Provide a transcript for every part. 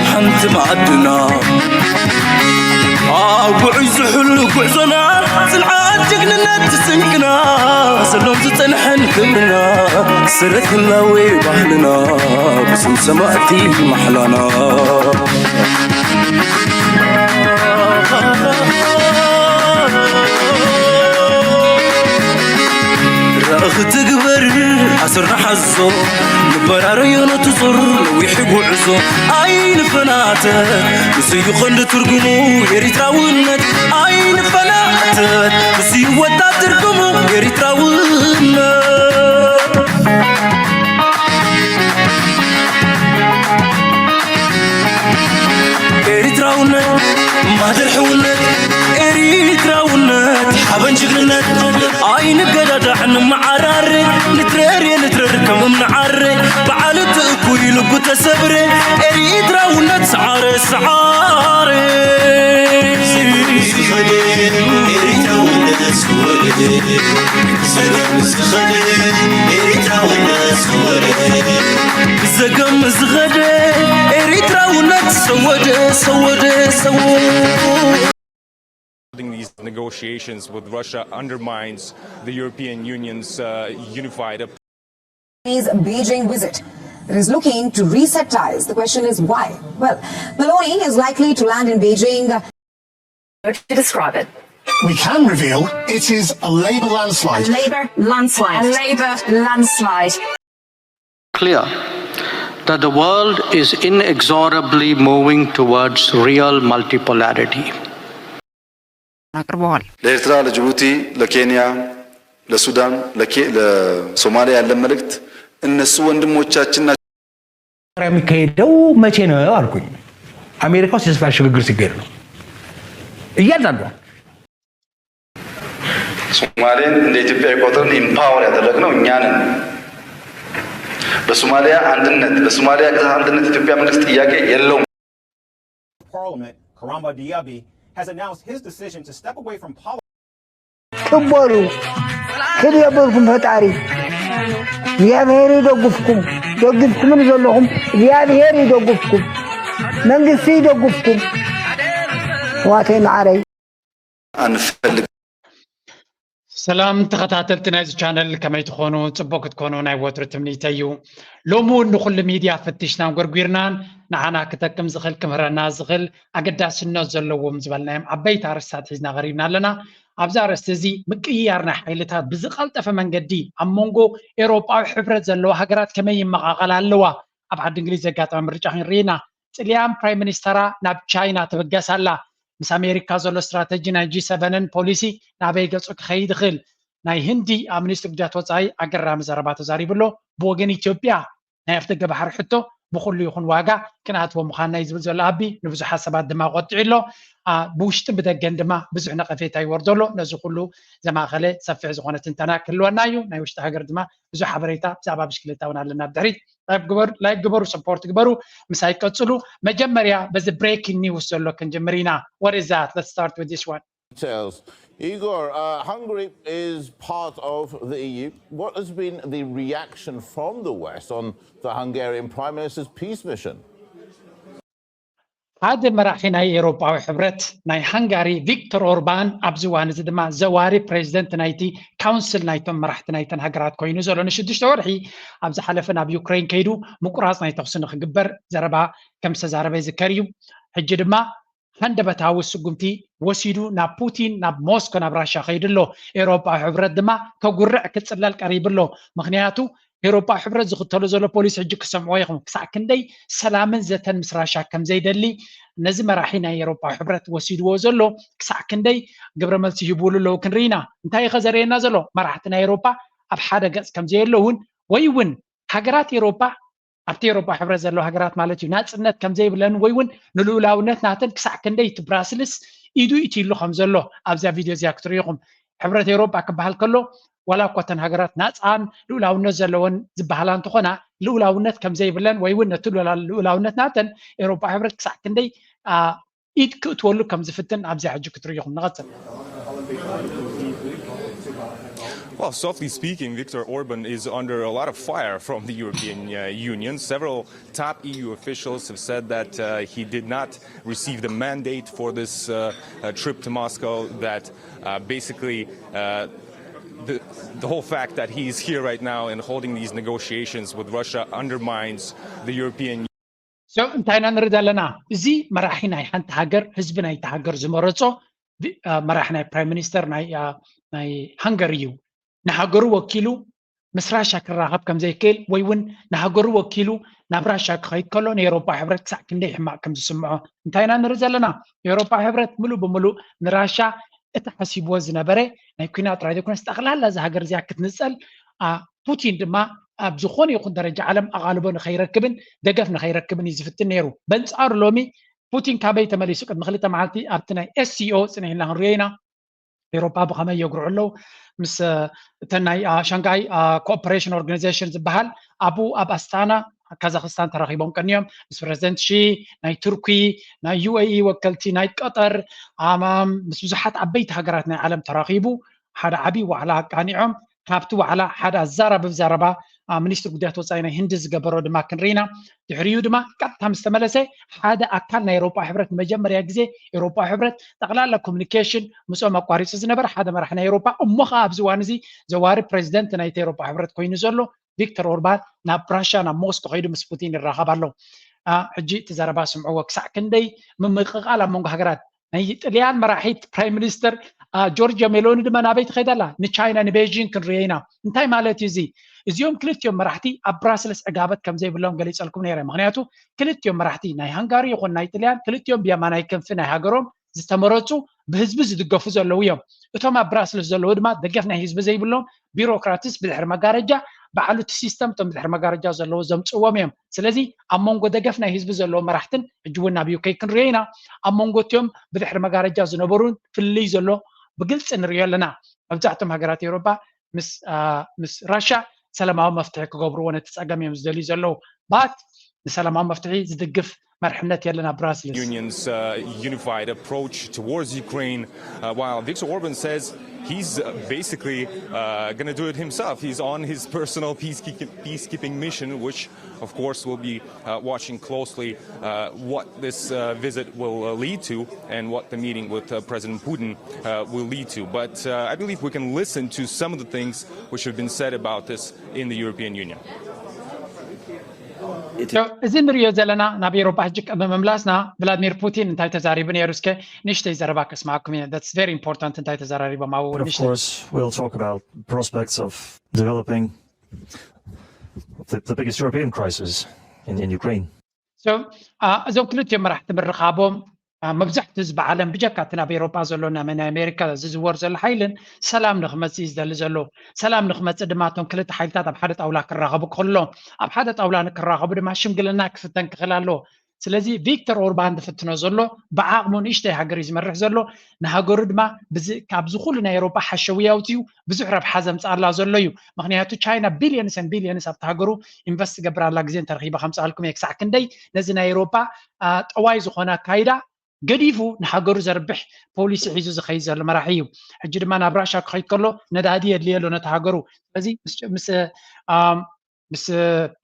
ሓንቲ ማዕድና ኣብ ጉዕዞ ዝሕሉ ጉዕዞና ጽንዓት ጅግንነት ስንቅና ሰሎም ዝጸንሐን ክብርና ሰረት ህላዌ ባህልና ብስም ሰማእቲ ማሕላና ራእኺ ትግበር ኣስርና ሓዞ ንበራረዮ ነቲ ዞር ነዊሕ ጉዕዞ ኣይንፈናተ ምስዩ ቐንዲ ትርጉሙ ኤሪትራውነት ኣይንፈናተ ምስዩ ወጣት ትርጉሙ ኤሪትራውነት ኤሪትራውነት ማህደር ሕውነት ኤሪትራውነት ሓበን ጅግንነት ኣይንገዳዳዕ ንመዓራረ ንትረር የንትረር ከም እምኒ ዓረ በዓል እቲ እኩይ ልቡ ተሰብረ ኤሪትራውነት ሰዓረ ሰዓረ ዘገም ዝኸደ ኤሪትራውነት ሰወደ ሰወደ ሰወደ These negotiations with Russia undermines the European Union's uh, unified His Beijing visit. It is looking to reset ties. The question is why? Well, Maloney is likely to land in Beijing. To describe it. We can reveal it is a Labour landslide. A Labour landslide. A Labour landslide. Clear that the world is inexorably moving towards real multipolarity. አቅርበዋል። ለኤርትራ፣ ለጅቡቲ፣ ለኬንያ፣ ለሱዳን፣ ለሶማሊያ ያለን መልእክት እነሱ ወንድሞቻችን ናቸው። የሚካሄደው መቼ ነው አልኩኝ። አሜሪካ ውስጥ የስልጣን ሽግግር ሲካሄድ ነው። እያንዳንዱ ሶማሌን እንደ ኢትዮጵያ ቆጥረን ኢምፓወር ያደረግነው እኛ ነን። በሶማሊያ አንድነት በሶማሊያ ግዛት አንድነት ኢትዮጵያ መንግስት ጥያቄ የለውም። Parliament, Karamba Diaby, has announced his decision to step away from politics. ቅበሉ። ክድ የብልኩም ፈጣሪ እግዚኣብሔር ይደግፍኩም። ደጊፍኩምኒ ዘለኹም እግዚኣብሔር ይደግፍኩም። መንግስቲ ይደግፍኩም። ዋተይ መዓረይ። አንፈልግ ሰላም ተኸታተልቲ ናይዚ ቻነል ከመይ ትኾኑ? ጽቡቅ ክትኮኑ ናይ ወትሩ ትምኒተይ እዩ። ሎሚ እውን ንኹሉ ሚድያ ፈቲሽናን ጎርጒርናን ንዓና ክጠቅም ዝኽእል ክምህረና ዝኽእል ኣገዳስነት ዘለዎም ዝበልናዮም ዓበይቲ ኣርእስታት ሒዝና ቀሪብና ኣለና። ኣብዚ ኣርእስቲ እዚ ምቅይያር ናይ ሓይልታት ብዝቐልጠፈ መንገዲ ኣብ መንጎ ኤውሮጳዊ ሕብረት ዘለዋ ሃገራት ከመይ ይመቓቐላ ኣለዋ? ኣብ ዓዲ እንግሊዝ ዘጋጠመ ምርጫ ክንርኢ ኢና። ጥልያን ፕራይም ሚኒስተራ ናብ ቻይና ትብገስ ኣላ። ምስ ኣሜሪካ ዘሎ ስትራተጂ ናይ ጂ ሰቨንን ፖሊሲ ናበይ ገጹ ክኸይድ ይኽእል? ናይ ህንዲ ኣብ ሚኒስትሪ ጉዳያት ወጻኢ ኣገራሚ ዘረባ ተዛሪቡ ኣሎ። ብወገን ኢትዮጵያ ናይ ኣፍደገ ባሕሪ ሕቶ ብኹሉ ይኹን ዋጋ ክንኣትዎ ምዃንና እዩ ዝብል ዘሎ ኣቢ ንብዙሓት ሰባት ድማ ቆጢዑ ኣሎ። ብውሽጥን ብደገን ድማ ብዙሕ ነቐፌታ ይወርዶ ኣሎ። ነዚ ኩሉ ዘማእኸለ ሰፊሕ ዝኾነ ትንተና ክህልወና እዩ። ናይ ውሽጢ ሃገር ድማ ብዙሕ ሓበሬታ ብዛዕባ ብሽክሌታ እውን ኣለና ብድሕሪት። ላይክ ግበሩ፣ ሰፖርት ግበሩ፣ ምሳይ ቀጽሉ። መጀመርያ በዚ ብሬኪንግ ኒውስ ዘሎ ክንጅምር ኢና። What is that? Let's start with this one. Details. Igor, uh, Hungary is part of the E U. What has been the reaction from the West on the Hungarian Prime Minister's peace mission? ሓደ መራሒ ናይ ኤውሮጳዊ ሕብረት ናይ ሃንጋሪ ቪክቶር ኦርባን ኣብዚ እዋን እዚ ድማ ዘዋሪ ፕሬዚደንት ናይቲ ካውንስል ናይቶም መራሕቲ ናይተን ሃገራት ኮይኑ ዘሎ ንሽዱሽተ ወርሒ ኣብ ዝሓለፈ ናብ ዩክሬን ከይዱ ምቁራፅ ናይ ተኹሲ ንክግበር ዘረባ ከም ዝተዛረበ ይዝከር እዩ። ሕጂ ድማ ሃንደበታዊ ስጉምቲ ወሲዱ ናብ ፑቲን ናብ ሞስኮ ናብ ራሻ ከይዱ ኣሎ። ኤውሮጳዊ ሕብረት ድማ ከጉርዕ ክፅለል ቀሪቡ ኣሎ። ምክንያቱ ኤውሮጳዊ ሕብረት ዝኽተሎ ዘሎ ፖሊሲ ሕጂ ክሰምዕዎ ኢኹም። ክሳዕ ክንደይ ሰላምን ዘተን ምስ ራሻ ከም ዘይደሊ ነዚ መራሒ ናይ ኤውሮጳዊ ሕብረት ወሲድዎ ዘሎ ክሳዕ ክንደይ ግብረ መልሲ ይህብሉ ኣለዉ ክንርኢ ኢና። እንታይ ኢኸ ዘርእየና ዘሎ? መራሕቲ ናይ ኤውሮጳ ኣብ ሓደ ገጽ ከም ዘየለውን ወይ እውን ሃገራት ኤውሮጳ ኣብቲ ኤውሮጳ ሕብረት ዘለዋ ሃገራት ማለት እዩ ናጽነት ከም ዘይብለን ወይ እውን ንልኡላውነት ናተን ክሳዕ ክንደይ እቲ ብራስልስ ኢዱ ኢትይሉ ከም ዘሎ ኣብዛ ቪድዮ እዚኣ ክትርእዩ ኢኹም። ሕብረት ኤውሮጳ ክበሃል ከሎ ዋላ እኳ እተን ሃገራት ናጻን ልኡላውነት ዘለወን ዝበሃላ እንተኾና ልኡላውነት ከም ዘይብለን ወይ እውን ነቲ ልኡላውነት ናተን ኤውሮጳ ሕብረት ክሳዕ ክንደይ ኢድ ክእትወሉ ከም ዝፍትን ኣብዚኣ ሕጂ ክትርእዩ ኢኹም። ንቐጽል። Well, softly speaking, Viktor Orban is under a lot of fire from the European uh, Union. Several top E U officials have said that uh, he did not receive the mandate for this uh, uh, trip to Moscow, that uh, basically uh, the, the whole fact that he is here right now and holding these negotiations with Russia undermines the European So እንታይ ኢና ንርኢ ዘለና? እዚ መራሒ ናይ ሓንቲ ሃገር፣ ህዝቢ ናይቲ ሃገር ዝመረጾ፣ ቢ- አ፣ መራሒ ናይ ፕራይም ሚኒስተር ናይ አ፣ ናይ ሃንገሪ እዩ። ንሃገሩ ወኪሉ ምስ ራሻ ክራኸብ ከም ዘይክእል ወይ እውን ንሃገሩ ወኪሉ ናብ ራሻ ክኸይድ ከሎ ንኤውሮጳ ሕብረት ክሳዕ ክንደይ ሕማቕ ከም ዝስምዖ እንታይ ኢና ንርኢ ዘለና? ኤውሮጳ ሕብረት ምሉእ ብምሉእ ንራሻ እቲ ሓሲብዎ ዝነበረ ናይ ኩናት ጥራይ ዘይኮነስ ጠቕላላ እዛ ሃገር እዚኣ ክትንጸል፣ አ፣ ፑቲን ድማ ኣብ ዝኾነ ይኹን ደረጃ ዓለም ኣቓልቦ ንኸይረክብን ደገፍ ንኸይረክብን እዩ ዝፍትን ነይሩ። በንጻሩ ሎሚ ፑቲን ካበይ ተመሊሱ? ቅድሚ ክልተ መዓልቲ ኣብቲ ናይ ኤስሲኦ ጽኒሕና ክንሪኦ ኢና። ኤውሮጳ ብኸመይ የጉርዑ ኣለዉ? ምስ እ፣ እተን ናይ አ፣ ሻንጋይ አ፣ ኮኦፐሬሽን ኦርጋናይዜሽን ዝበሃል ኣብኡ ኣብ ኣስታና ካዛክስታን ተራኺቦም ቀንዮም። ምስ ፕረዚደንት ሺ፣ ናይ ቱርኪ፣ ናይ ዩ ኤ ኢ ወከልቲ፣ ናይ ቀጠር፣ ኣማም ምስ ብዙሓት ዓበይቲ ሃገራት ናይ ዓለም ተራኺቡ ሓደ ዓብዪ ዋዕላ ኣቃኒዖም። ካብቲ ዋዕላ ሓደ ኣዛራቢ ዘረባ አ፣ ሚኒስትሪ ጉዳያት ወፃኢ ናይ ህንዲ ዝገበሮ ድማ ክንርኢ ኢና። ድሕሪኡ ድማ ቀጥታ ምስ ተመለሰ ሓደ ኣካል ናይ ኤውሮጳ ሕብረት ንመጀመርያ ግዜ ኤውሮጳ ሕብረት ጠቕላላ ኮሚኒኬሽን ምስኦም ኣቋሪፁ ዝነበረ ሓደ መራሕ ናይ ኤውሮጳ እሞ ከዓ ኣብዚ እዋን እዚ ዘዋሪ ፕሬዚደንት ናይቲ ኤውሮጳ ሕብረት ኮይኑ ዘሎ ቪክተር ኦርባን ናብ ራሻ ናብ ሞስኮ ከይዱ ምስ ፑቲን ይራኸብ ኣሎ። አ፣ ሕጂ እቲ ዘረባ ስምዕዎ ክሳዕ ክንደይ ምምቕቓል ኣብ መንጎ ሃገራት ናይ ጥልያን መራሒት ፕራይም ሚኒስተር አ፣ ጆርጅያ ሜሎኒ ድማ ናበይ ትኸይድ ኣላ? ንቻይና ንቤጂንግ ክንሪኦ ኢና። እንታይ ማለት እዩ እዚ? እዚኦም ክልቲኦም መራሕቲ ኣብ ብራስልስ ዕጋበት ከም ዘይብሎም ገሊጸልኩም ነይረ። ምክንያቱ ክልቲኦም መራሕቲ ናይ ሃንጋሪ ይኹን ናይ ጥልያን ክልቲኦም ብየማናይ ክንፊ ናይ ሃገሮም ዝተመረጹ ብህዝቢ ዝድገፉ ዘለዉ እዮም። እቶም ኣብ ብራስልስ ዘለዉ ድማ ደገፍ ናይ ህዝቢ ዘይብሎም ቢሮክራትስ ብድሕሪ መጋረጃ በዓሉ እቲ ሲስተም እቶም ብድሕሪ መጋረጃ ዘለዉ ዘምፅዎም እዮም። ስለዚ ኣብ መንጎ ደገፍ ናይ ህዝቢ ዘለዉ መራሕትን ሕጂ እውን ናብ ዩኬ ክንሪኦ ኢና። ኣብ መንጎ እቲኦም ብድሕሪ መጋረጃ ዝነበሩን ፍልልይ ዘሎ ብግልፂ ንሪኦ ኣለና። መብዛሕትኦም ሃገራት ኤውሮጳ ምስ አ፣ ምስ ራሻ ሰላማዊ መፍትሒ ክገብርዎ ነቲ ፀገም እዮም ዝደልዩ ዘለዉ። ባት ንሰላማዊ መፍትሒ ዝድግፍ መርሕነት የለን ኣብ ብራስልስ። Union's uh, unified approach towards Ukraine, uh, while Viktor Orban says he's uh, basically uh, going to do it himself. He's on his personal peacekeeping, peacekeeping mission, which, of course, will be uh, watching closely uh, what this uh, visit will uh, lead to and what the meeting with uh, President Putin uh, will lead to. But uh, I believe we can listen to some of the things which have been said about this in the European Union. So፣ እዚ ንሪኦ ዘለና ናብ ኤውሮፓ ሕጂ ቅድሚ ምምላስና ቭላድሚር ፑቲን እንታይ ተዛሪቡ ነይሩ? እስከ ንእሽተይ ዘረባ ከስማዕኩም እየ። That's very important እንታይ ተዘራሪቦም ኣብኡ And of ንእሽተይ course, we'll talk about prospects of developing the, the biggest European crisis in, in Ukraine. So፣ አ፣ እዞም ክልቲኦም መራሕቲ ምርኻቦም አ፣ መብዛሕትኡ ህዝቢ ዓለም ብጀካ እቲ ናብ ኤውሮጳ ዘሎ ናብ ናይ ኣሜሪካ ዝዝወር ዘሎ ሓይልን ሰላም ንክመፅእ እዩ ዝደሊ ዘሎ። ሰላም ንክመፅእ ድማ እቶም ክልተ ሓይልታት ኣብ ሓደ ጣውላ ክራኸቡ ክኽእሉ ኣለዎም። ኣብ ሓደ ጣውላ ንክራኸቡ ድማ ሽምግልና ክፍተን ክኽእል ኣለዎ። ስለዚ ቪክተር ኦርባን ዝፍትኖ ዘሎ ብዓቕሙ ንእሽተይ ሃገር እዩ ዝመርሕ ዘሎ። ንሃገሩ ድማ ብዚ- ካብዚ ኩሉ ናይ ኤውሮጳ ሓሸውያ ኣውፅኡ ብዙሕ ረብሓ ዘምፅኣላ ዘሎ እዩ። ምክንያቱ ቻይና ቢልዮንስ ን ቢልዮንስ ኣብቲ ሃገሩ ኢንቨስት ትገብር ኣላ። ግዜ እንተረኺበ ከምፅኣልኩም እየ ክሳዕ ክንደይ ነዚ ናይ ኤውሮጳ አ፣ ጠዋይ ዝኾነ ኣካይዳ ገዲፉ ንሃገሩ ዘርብሕ ፖሊሲ ሒዙ ዝኸይድ ዘሎ መራሒ እዩ። ሕጂ ድማ ናብ ራሻ ክኸይድ ከሎ ነዳዲ የድልዮ ኣሎ ነቲ ሃገሩ። ስለዚ ምስ- ምስ ኣም፣ ምስ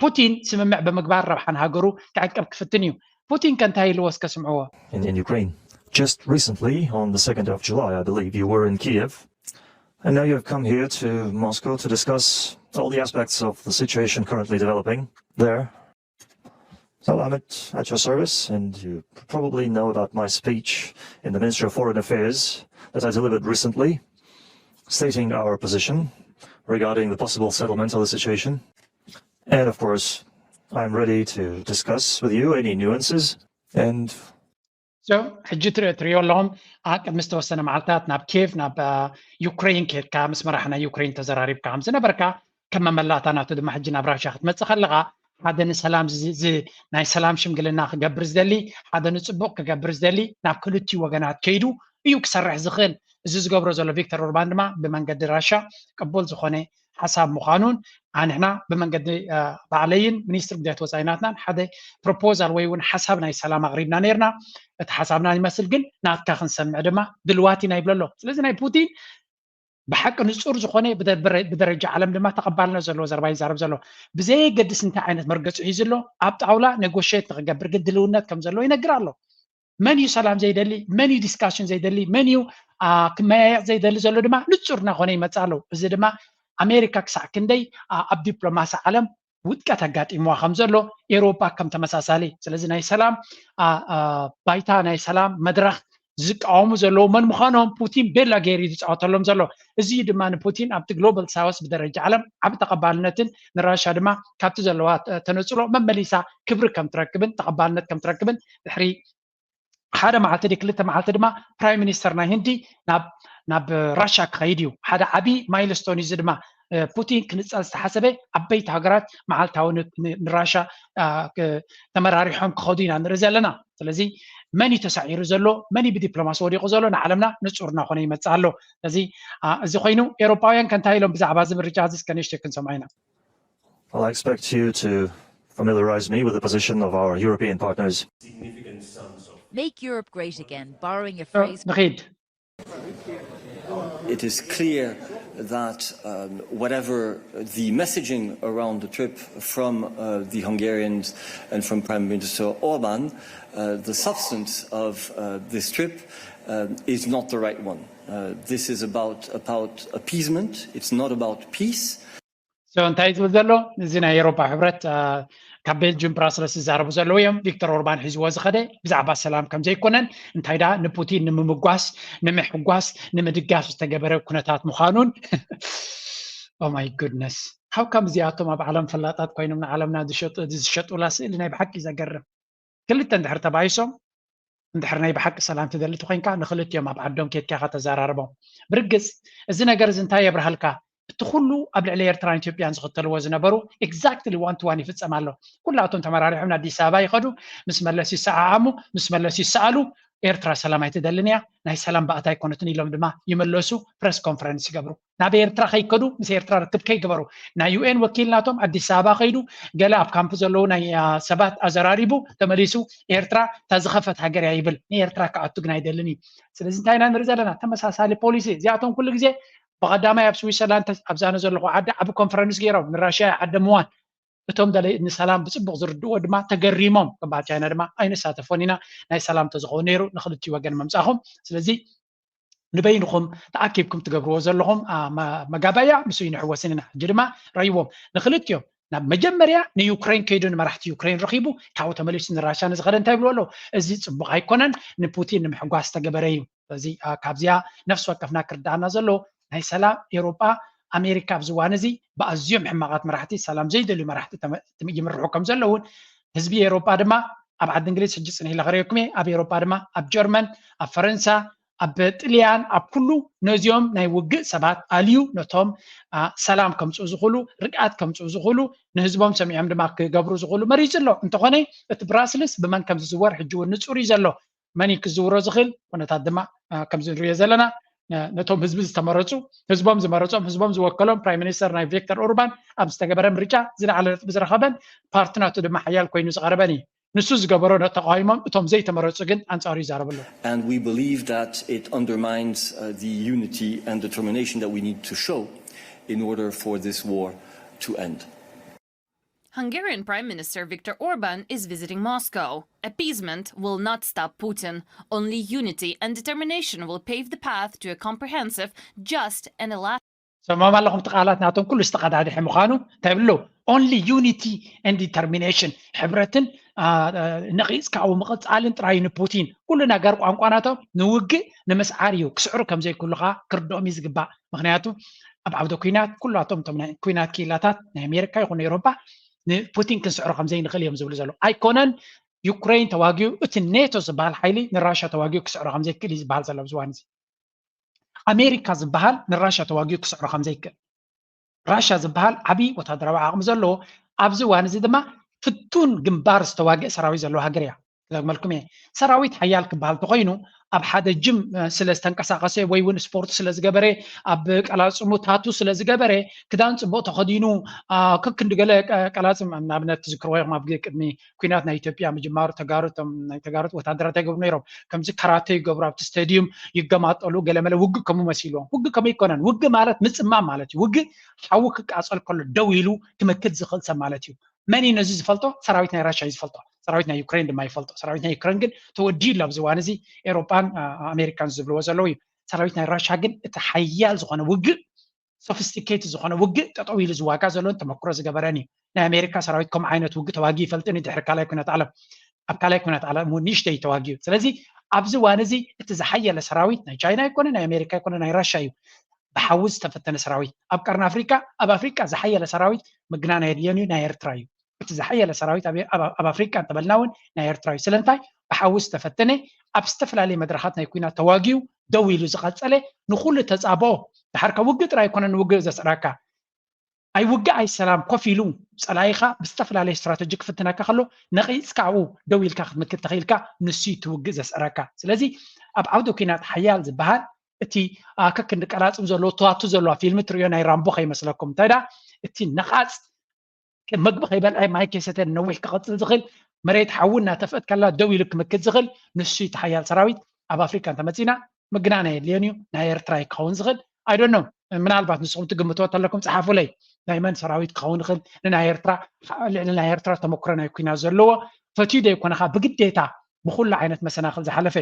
ፑቲን ስምምዕ ብምግባር ረብሓ ንሃገሩ ክዕቅብ ክፍትን እዩ። ፑቲን ከ እንታይ ኢልዎ እስከ ስምዕዎ። In, in Ukraine. Just recently, on the second of July, I believe, you were in Kiev. And now you have come here to Moscow to discuss all the aspects of the situation currently developing there. So I'm at, at your service, and you probably know about my speech in the Ministry of Foreign Affairs that I delivered recently, stating our position regarding the possible settlement of the situation. And of course, I'm ready to discuss with you any nuances. And So፣ ሕጂ ትሪኦ ትሪኦ ኣለኹም አ፣ ቅድሚ ዝተወሰነ መዓልታት ናብ ኬቭ ናብ አ፣ ዩክሬን ኬድካ ምስ መራሒ ናይ ዩክሬን ተዘራሪብካ ከም ዝነበርካ ከም መመላእታ ናቱ ድማ ሕጂ ናብ ራሻ ክትመፅእ ከለኻ ሓደ ንሰላም ዝ- ዝ- ናይ ሰላም ሽምግልና ክገብር ዝደሊ ሓደ ንፅቡቕ ክገብር ዝደሊ ናብ ክልቲኡ ወገናት ከይዱ እዩ ክሰርሕ ዝኽእል። እዚ ዝገብሮ ዘሎ ቪክተር ኦርባን ድማ ብመንገዲ ራሻ ቅቡል ዝኾነ ሓሳብ ምዃኑን ኣንሕና ብመንገዲ ባዕለይን ሚኒስትር ጉዳያት ወፃኢ ናትናን ሓደ ፕሮፖዛል ወይ እውን ሓሳብ ናይ ሰላም ኣቕሪብና ነርና። እቲ ሓሳብና ይመስል ግን ናትካ ክንሰምዕ ድማ ድልዋት ኢና ይብሎ ኣሎ። ስለዚ ናይ ፑቲን ብሓቂ ንፁር ዝኾነ ብደረጃ ዓለም ድማ ተቐባልነት ዘለዎ ዘረባ ይዛረብ ዘሎ። ብዘየገድስ እንታይ ዓይነት መርገፂ ሒዙ ኣሎ ኣብ ጣውላ ኔጎሽት ንክገብር ግን ድልውነት ከም ዘለዎ ይነግር ኣሎ። መን እዩ ሰላም ዘይደሊ? መን እዩ ዲስካሽን ዘይደሊ? መን እዩ ክመያየቕ ዘይደሊ ዘሎ ድማ ንፁር እናኾነ ይመፅእ ኣሎ። እዚ ድማ ኣሜሪካ ክሳዕ ክንደይ ኣብ ዲፕሎማሲ ዓለም ውድቀት ኣጋጢምዋ ከም ዘሎ ኤውሮጳ ከም ተመሳሳሊ። ስለዚ ናይ ሰላም ባይታ ናይ ሰላም መድረኽ ዝቃወሙ ዘለዉ መን ምዃኖም ፑቲን ቤላ ገይሩ እዩ ዝፃወተሎም ዘሎ። እዚ እዩ ድማ ንፑቲን ኣብቲ ግሎባል ሳውስ ብደረጃ ዓለም ዓብ ተቐባልነትን ንራሻ ድማ ካብቲ ዘለዋ ተነፅሎ መመሊሳ ክብሪ ከም ትረክብን ተቐባልነት ከም ትረክብን ድሕሪ ሓደ መዓልቲ ዲ ክልተ መዓልቲ ድማ ፕራይም ሚኒስተር ናይ ህንዲ ናብ ናብ ራሻ ክኸይድ እዩ። ሓደ ዓብዪ ማይልስቶን እዩ። እዚ ድማ ፑቲን ክንፀል ዝተሓሰበ ዓበይቲ ሃገራት መዓልታዊ ንራሻ ተመራሪሖም ክኸዱ ኢና ንርኢ ዘለና። ስለዚ መን እዩ ተሳዒሩ ዘሎ፣ መን እዩ ብዲፕሎማሲ ወዲቑ ዘሎ ንዓለምና ንፁር እናኾነ ይመፅእ ኣሎ። ስለዚ እዚ ኮይኑ ኤውሮጳውያን ከ እንታይ ኢሎም ብዛዕባ እዚ ምርጫ እዚ እስከ ንእሽተይ ክንሰምዖ ኢና። Well, I expect you to familiarize me with the position of our European partners. Make Europe great again, borrowing a phrase. ንኺድ It is clear that um, whatever the messaging around the trip from uh, the Hungarians and from Prime Minister Orban, uh, the substance of uh, this trip um, is not the right one. Uh, this is about, about appeasement, it's not about peace. So እንታይ ዝብል ዘሎ እዚ ናይ ኤሮፓ ሕብረት ካብ ቤልጅም ብራስለስ ዝዛረቡ ዘለዉ እዮም። ቪክተር ኦርባን ሒዝዎ ዝኸደ ብዛዕባ ሰላም ከም ዘይኮነን እንታይ ደኣ ንፑቲን ንምምጓስ ንምሕጓስ ንምድጋፍ ዝተገበረ ኩነታት ምዃኑን ኦማይ ጉድነስ። How come እዚኣቶም ኣብ ዓለም ፈላጣት ኮይኖም ንዓለምና ዝሸጡላ ስእሊ ናይ ብሓቂ ዘገርም። ክልተ እንድሕር ተባይሶም እንድሕር ናይ ብሓቂ ሰላም ትደሊ ተኮይንካ ንክልቲኦም ኣብ ዓዶም ኬድካ ኢኻ ተዘራርቦም። ብርግፅ እዚ ነገር እዚ እንታይ የብርሃልካ? እቲ ኩሉ ኣብ ልዕሊ ኤርትራን ኢትዮጵያን ዝኽተልዎ ዝነበሩ exactly one to one ይፍፀም ኣሎ። ኩላቶም ተመራሪሖም ንኣዲስ ኣበባ ይኸዱ፣ ምስ መለስ ይሰዓዓሙ፣ ምስ መለስ ይሰኣሉ። ኤርትራ ሰላም ኣይትደልን እያ፣ ናይ ሰላም ባእታ ኣይኮነትን ኢሎም ድማ ይመለሱ፣ ፕረስ ኮንፈረንስ ይገብሩ። ናብ ኤርትራ ከይከዱ ምስ ኤርትራ ርክብ ከይገበሩ ናይ ዩ ኤን ወኪል ናቶም ኣዲስ ኣበባ ከይዱ ገለ ኣብ ካምፕ ዘለዉ ናይ ሰባት ኣዘራሪቡ ተመሊሱ ኤርትራ እታ ዝኸፈት ሃገር እያ ይብል። ንኤርትራ ክኣቱ ግን ኣይደልን እዩ። ስለዚ እንታይ ኢና ንርኢ ዘለና? ተመሳሳሊ ፖሊሲ። እዚኣቶም ኩሉ ግዜ ብቐዳማይ ኣብ ስዊትዘርላንድ ኣብዛነ ዘለኹ ዓዲ ዓቢ ኮንፈረንስ ገይሮም ንራሽያ ይዓደምዋን እቶም ንሰላም ብፅቡቅ ዝርድእዎ ድማ ተገሪሞም ከም በዓል ቻይና ድማ ኣይንሳተፎን ኢና ናይ ሰላም ተዝኸውን ነይሩ ንክልቲኡ ወገን ምምፃእኹም። ስለዚ ንበይንኹም ተኣኪብኩም ትገብርዎ ዘለኹም መጋባእያ ምስኡ ይንሕወስን ኢና። ሕጂ ድማ ረይዎም ንክልቲኦም ናብ መጀመርያ ንዩክሬን ከይዱ ንመራሕቲ ዩክሬን ረኺቡ ካብኡ ተመሊሱ ንራሻ ንዝኸደ እንታይ ይብሉ ኣለዉ? እዚ ፅቡቅ ኣይኮነን፣ ንፑቲን ንምሕጓስ ዝተገበረ እዩ። እዚ ካብዚኣ ነፍሲ ወከፍና ክርዳኣና ዘለዎ ናይ ሰላም ኤሮጳ ኣሜሪካ ኣብዚ እዋን እዚ ብኣዝዮም ሕማቓት መራሕቲ ሰላም ዘይደልዩ መራሕቲ ይምርሑ ከም ዘለውን ህዝቢ ኤሮጳ ድማ ኣብ ዓዲ እንግሊዝ ሕጂ ፅንሕ ኢለ ከርእየኩም እየ ኣብ ኤሮጳ ድማ ኣብ ጀርመን ኣብ ፈረንሳ ኣብ ጥልያን ኣብ ኩሉ ነዚኦም ናይ ውግእ ሰባት ኣልዩ ነቶም ሰላም ከምፅኡ ዝኽእሉ ርግኣት ከምፅኡ ዝኽእሉ ንህዝቦም ሰሚዖም ድማ ክገብሩ ዝኽእሉ መሪፁ ኣሎ። እንተኾነ እቲ ብራስልስ ብመን ከም ዝዝወር ሕጂ እውን ንፁር እዩ ዘሎ። መን እዩ ክዝውሮ ዝኽእል ኩነታት ድማ ከምዚ ንሪኦ ዘለና ነቶም ህዝቢ ዝተመረፁ ህዝቦም ዝመረፆም ህዝቦም ዝወከሎም ፕራይም ሚኒስተር ናይ ቪክተር ኦርባን ኣብ ዝተገበረ ምርጫ ዝለዓለ ነጥቢ ዝረኸበን ፓርቲ ናቱ ድማ ሓያል ኮይኑ ዝቐረበን እዩ። ንሱ ዝገበሮ ተቃዊሞም እቶም ዘይተመረፁ ግን ኣንፃሩ ይዛረቡ ኣለዉ። And we believe that it undermines uh, the unity and determination that we need to show in order for this war to end. Hungarian Prime Minister Viktor Orban is visiting Moscow. Appeasement will not stop Putin. Only unity and determination will pave the path to a comprehensive, just, and a lasting. ሰማም ኣለኹም እቲ ቃላት ናቶም ኩሉ ዝተቐዳድሐ ምዃኑ እንታይ ብሎ only unity and determination ሕብረትን ነቂፅካ ኣብኡ ምቕፃልን ጥራይ ንፑቲን ኩሉ ነገር ቋንቋ ናቶም ንውግእ ንምስዓር እዩ ክስዕሩ ከምዘይክሉ ከዓ ክርድኦም እዩ ዝግባእ። ምክንያቱ ኣብ ዓውደ ኩናት ኩላቶም እቶም ናይ ኩናት ክኢላታት ናይ ኣሜሪካ ይኹን ኤውሮፓ ንፑቲን ክንስዕሮ ከምዘይንኽእል እዮም ዝብሉ ዘለዉ። ኣይኮነን ዩክሬን ተዋጊኡ እቲ ኔቶ ዝበሃል ሓይሊ ንራሻ ተዋጊኡ ክስዕሮ ከምዘይክእል እዩ ዝበሃል ዘሎ ኣብዚ እዋን እዚ። ኣሜሪካ ዝበሃል ንራሻ ተዋጊኡ ክስዕሮ ከምዘይክእል ራሻ ዝበሃል ዓብዪ ወታደራዊ ዓቕሚ ዘለዎ ኣብዚ እዋን እዚ ድማ ፍቱን ግንባር ዝተዋግእ ሰራዊት ዘለዎ ሃገር እያ። ክደግመልኩም እየ። ሰራዊት ሓያል ክበሃል ተኮይኑ ኣብ ሓደ ጅም ስለ ዝተንቀሳቀሰ ወይ እውን ስፖርት ስለ ዝገበረ፣ ኣብ ቀላፅሙ ታቱ ስለ ዝገበረ፣ ክዳን ፅቡቅ ተኸዲኑ፣ ከክንዲ ገለ ቀላፅም፣ ንኣብነት ትዝክርዎ ኢኹም ኣብ ቅድሚ ኩናት ናይ ኢትዮጵያ ምጅማሩ ተጋሩ፣ እቶም ናይ ተጋሩ ወታደራት ይገብሩ ነይሮም። ከምዚ ካራተ ይገብሩ፣ ኣብቲ ስቴድዩም ይገማጠሉ፣ ገለመለ። ውግእ ከምኡ መሲልዎም። ውግእ ከምኡ ኣይኮነን። ውግእ ማለት ምፅማም ማለት እዩ። ውግእ ሓዊ ክቃፀል ከሎ ደው ኢሉ ክመክት ዝኽእል ሰብ ማለት እዩ። መን እዩ ነዚ ዝፈልጦ? ሰራዊት ናይ ራሻ እዩ ዝፈልጦ። ሰራዊት ናይ ዩክሬን ድማ ይፈልጦ። ሰራዊት ናይ ዩክሬን ግን ተወዲኡ ኣሎ ኣብዚ እዋን እዚ። ኤሮጳን ኣሜሪካን ዝብልዎ ዘለዉ እዩ። ሰራዊት ናይ ራሻ ግን እቲ ሓያል ዝኾነ ውግእ፣ ሶፊስቲኬት ዝኾነ ውግእ፣ ጠጠው ኢሉ ዝዋጋ ዘሎን ተመክሮ ዝገበረን እዩ። ናይ ኣሜሪካ ሰራዊት ከምኡ ዓይነት ውግእ ተዋጊኡ ይፈልጥን እዩ ድሕሪ ካልኣይ ኩናት ዓለም። ኣብ ካልኣይ ኩናት ዓለም እውን ንእሽተይ ተዋጊኡ። ስለዚ ኣብዚ እዋን እዚ እቲ ዝሓየለ ሰራዊት ናይ ቻይና ኣይኮነ፣ ናይ ኣሜሪካ ኣይኮነ፣ ናይ ራሻ እዩ። ብሓዊ ዝተፈተነ ሰራዊት ኣብ ቀርኒ ኣፍሪካ፣ ኣብ ኣፍሪካ ዝሓየለ ሰራዊት ምግናን ኣየድልዮን እዩ፣ ናይ ኤርትራ እዩ። እቲ ዝሓየለ ሰራዊት ኣብ ኣፍሪካ እንተበልና እውን ናይ ኤርትራ እዩ። ስለምንታይ? ብሓዊ ዝተፈተነ፣ ኣብ ዝተፈላለየ መድረኻት ናይ ኩናት ተዋጊኡ ደው ኢሉ ዝቐፀለ፣ ንኩሉ ተፃብኦ። ድሓር ካብ ውግእ ጥራይ ኣይኮነን ንውግእ ዘስዕረካ። ኣይውግእ ኣይሰላም ኮፍ ኢሉ ፀላኢኻ ብዝተፈላለየ ስትራተጂ ክፍትነካ ከሎ ነቒፅካ ኣብኡ ደው ኢልካ ክትምክት ተኽኢልካ ንሱ እዩ እቲ ውግእ ዘስዕረካ። ስለዚ ኣብ ዓውዲ ኩናት ሓያል ዝበሃል እቲ ከክንዲ ቀላፅም ዘለዎ ተዋቱ ዘለዋ ፊልሚ ትርእዮ ናይ ራምቦ ከይመስለኩም። እንታይ ዳ እቲ ነቓፅ መግቢ ከይበልዐ ማይ ከይሰተ ነዊሕ ክቐፅል ዝኽእል መሬት ሓዊ እናተፍአት ከላ ደው ኢሉ ክምክት ዝኽእል ንሱ እቲ ሓያል ሰራዊት ኣብ ኣፍሪካ እንተመፂና ምግናን ኣየድልዮን እዩ። ናይ ኤርትራ እዩ ክኸውን ዝኽእል። ኣይዶኖ ምናልባት ንስኹም ትግምትዎ ተለኩም ፀሓፉለይ ናይ መን ሰራዊት ክኸውን ይኽእል ንናይ ኤርትራ ልዕሊ ናይ ኤርትራ ተመክሮ ናይ ኩናት ዘለዎ ፈትዩ ዘይኮነኻ ብግዴታ ብኩሉ ዓይነት መሰናኽል ዝሓለፈ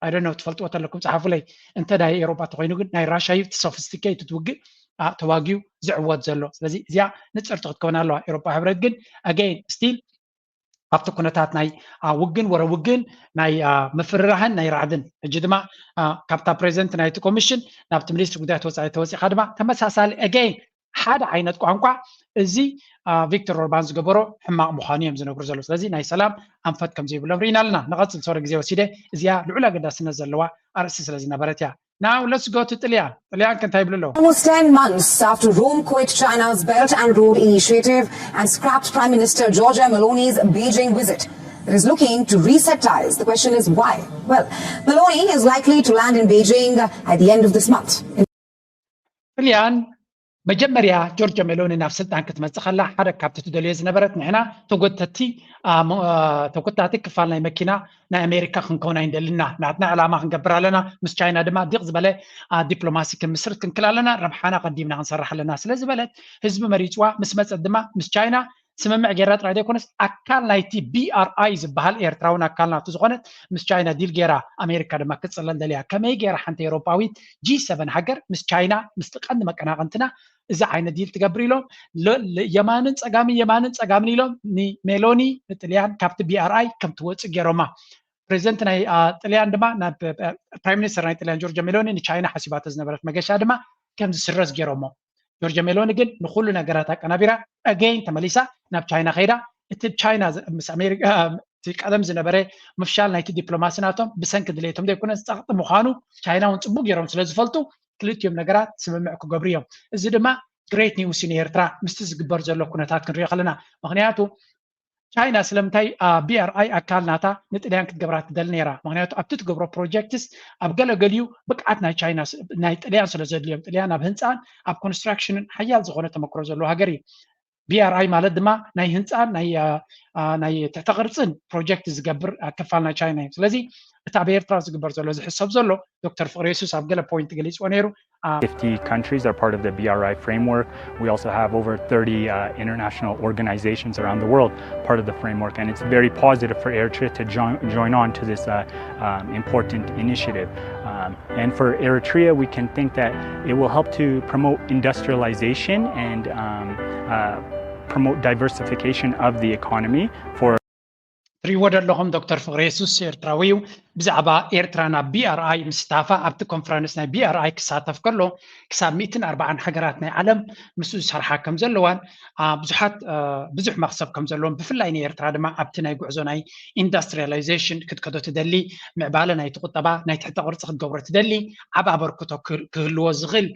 ኣይደኖ ትፈልጥዎ ተለኩም ፀሓፉለይ። እንተ ናይ ኤሮፓ ተኮይኑ ግን ናይ ራሻ እዩ እቲ ሶፊስቲኬትድ ውግእ ተዋጊኡ ዝዕወት ዘሎ። ስለዚ እዚኣ ንፅርቲ ክትከውን ኣለዋ። ኤሮፓ ሕብረት ግን ኣገይን ስቲል ኣብቲ ኩነታት ናይ ውግን ወረ ውግን ናይ ምፍርራህን ናይ ራዕድን ሕጂ ድማ ካብታ ፕሬዚደንት ናይቲ ኮሚሽን ናብቲ ሚኒስትሪ ጉዳያት ወፃኢ ተወፂኻ ድማ ተመሳሳሊ ኣገይን ሓደ ዓይነት ቋንቋ እዚ ቪክቶር ኦርባን ዝገበሮ ሕማቕ ምዃኑ እዮም ዝነግሩ ዘለዉ። ስለዚ ናይ ሰላም ኣንፈት ከም ዘይብሎም ርኢና ኣለና። ንቐፅል ሶሪ ግዜ ወሲደ እዚኣ ልዑል ኣገዳስነት ዘለዋ ኣርእስቲ ስለ ዝነበረት እያ። Now let's go to ጥልያን። ጥልያን ከ እንታይ ይብሉ ኣለዉ? Almost ten months after Rome quit China's Belt and Road Initiative and scrapped Prime Minister Giorgia Meloni's Beijing visit, it is looking to reset ties. The question is why? Well, Meloni is likely to land in Beijing at the end of this month. ጥልያን መጀመርያ ጆርጆ ሜሎኒ ናብ ስልጣን ክትመፅእ ከላ ሓደ ካብቲ ትደልዮ ዝነበረት ንሕና ተጎተቲ ተጎታቲ ክፋል ናይ መኪና ናይ ኣሜሪካ ክንከውን ኣይንደልና፣ ናትና ዕላማ ክንገብር ኣለና፣ ምስ ቻይና ድማ ዲቕ ዝበለ ዲፕሎማሲ ክንምስርት ክንክል ኣለና፣ ረብሓና ቀዲምና ክንሰርሕ ኣለና ስለ ዝበለት ህዝቢ መሪፅዋ ምስ መፀት ድማ ምስ ቻይና ስምምዕ ጌራ ጥራይ ዘይኮነስ ኣካል ናይቲ BRI ዝበሃል ኤርትራውን ኣካል ናቱ ዝኾነት ምስ ቻይና ዲል ጌራ ኣሜሪካ ድማ ክትፅለል ደልያ። ከመይ ጌራ ሓንቲ ኤሮፓዊት ጂ ሰቨን ሃገር ምስ ቻይና ምስቲ ቀንዲ መቀናቐንትና እዚ ዓይነት ዲል ትገብር ኢሎም የማንን ፀጋምን የማንን ፀጋምን ኢሎም ንሜሎኒ ንጥልያን ካብቲ BRI ከም ትወፅእ ገይሮማ። ፕሬዚደንት ናይ ጥልያን ድማ ናብ ፕራይም ሚኒስተር ናይ ጥልያን ጆርጆ ሜሎኒ ንቻይና ሓሲባቶ ዝነበረት መገሻ ድማ ከም ዝስረዝ ገይሮሞ። ጆርጆ ሜሎኒ ግን ንኩሉ ነገራት ኣቀናቢራ ኣገይን ተመሊሳ ናብ ቻይና ከይዳ እቲ ቻይና ምስ ኣሜሪካ እቲ ቀደም ዝነበረ ምፍሻል ናይቲ ዲፕሎማሲ ናቶም ብሰንኪ ድሌቶም ዘይኮነ ዝፀቕጢ ምዃኑ ቻይና እውን ፅቡቅ ገይሮም ስለ ዝፈልጡ ክልቲኦም ነገራት ስምምዕ ክገብሩ እዮም። እዚ ድማ ግሬት ኒውስ ንኤርትራ ምስቲ ዝግበር ዘሎ ኩነታት ክንሪኦ ከለና። ምክንያቱ ቻይና ስለምንታይ BRI ኣካል ናታ ንጥልያን ክትገብራ ትደሊ ነይራ? ምክንያቱ ኣብቲ ትገብሮ ፕሮጀክትስ ኣብ ገለገሊኡ ብቅዓት ናይ ቻይና ናይ ጥልያን ስለ ዘድልዮም ጥልያን ኣብ ህንፃን ኣብ ኮንስትራክሽንን ሓያል ዝኾነ ተመክሮ ዘለዎ ሃገር እዩ። BRI ማለት ድማ ናይ ህንፃን ናይ ናይ ትሕተ ቅርፅን ፕሮጀክት ዝገብር ክፋል ናይ ቻይና እዩ። ስለዚ እቲ ኣብ ኤርትራ ዝግበር ዘሎ ዝሕሰብ ዘሎ ዶክተር ፍቅረ የሱስ ኣብ ገለ ፖይንት ገሊፅዎ ነይሩ። fifty countries are part of the BRI framework. We also have over thirty uh, international organizations around the world part of the framework, and it's very positive for Eritrea to join, join on to this uh, um, important initiative. Um, and for Eritrea, we can think that it will help to promote industrialization and um, uh, promote diversification of the economy for ትሪእዎ ዘለኹም ዶክተር ፍቅረ የሱስ ኤርትራዊ እዩ። ብዛዕባ ኤርትራ ናብ ቢኣርኣይ ምስታፋ ኣብቲ ኮንፈረንስ ናይ ቢኣርኣይ ክሳተፍ ከሎ ክሳብ ሚእትን ኣርባዓን ሃገራት ናይ ዓለም ምስኡ ዝሰርሓ ከም ዘለዋን ብዙሓት ብዙሕ መክሰብ ከም ዘለዎም ብፍላይ ንኤርትራ ድማ ኣብቲ ናይ ጉዕዞ ናይ ኢንዱስትሪያላይዜሽን ክትከዶ ትደሊ ምዕባለ ናይቲ ቁጠባ ናይ ትሕተ ቅርፂ ክትገብሮ ትደሊ ዓብ ኣበርክቶ ክህልዎ ዝኽእል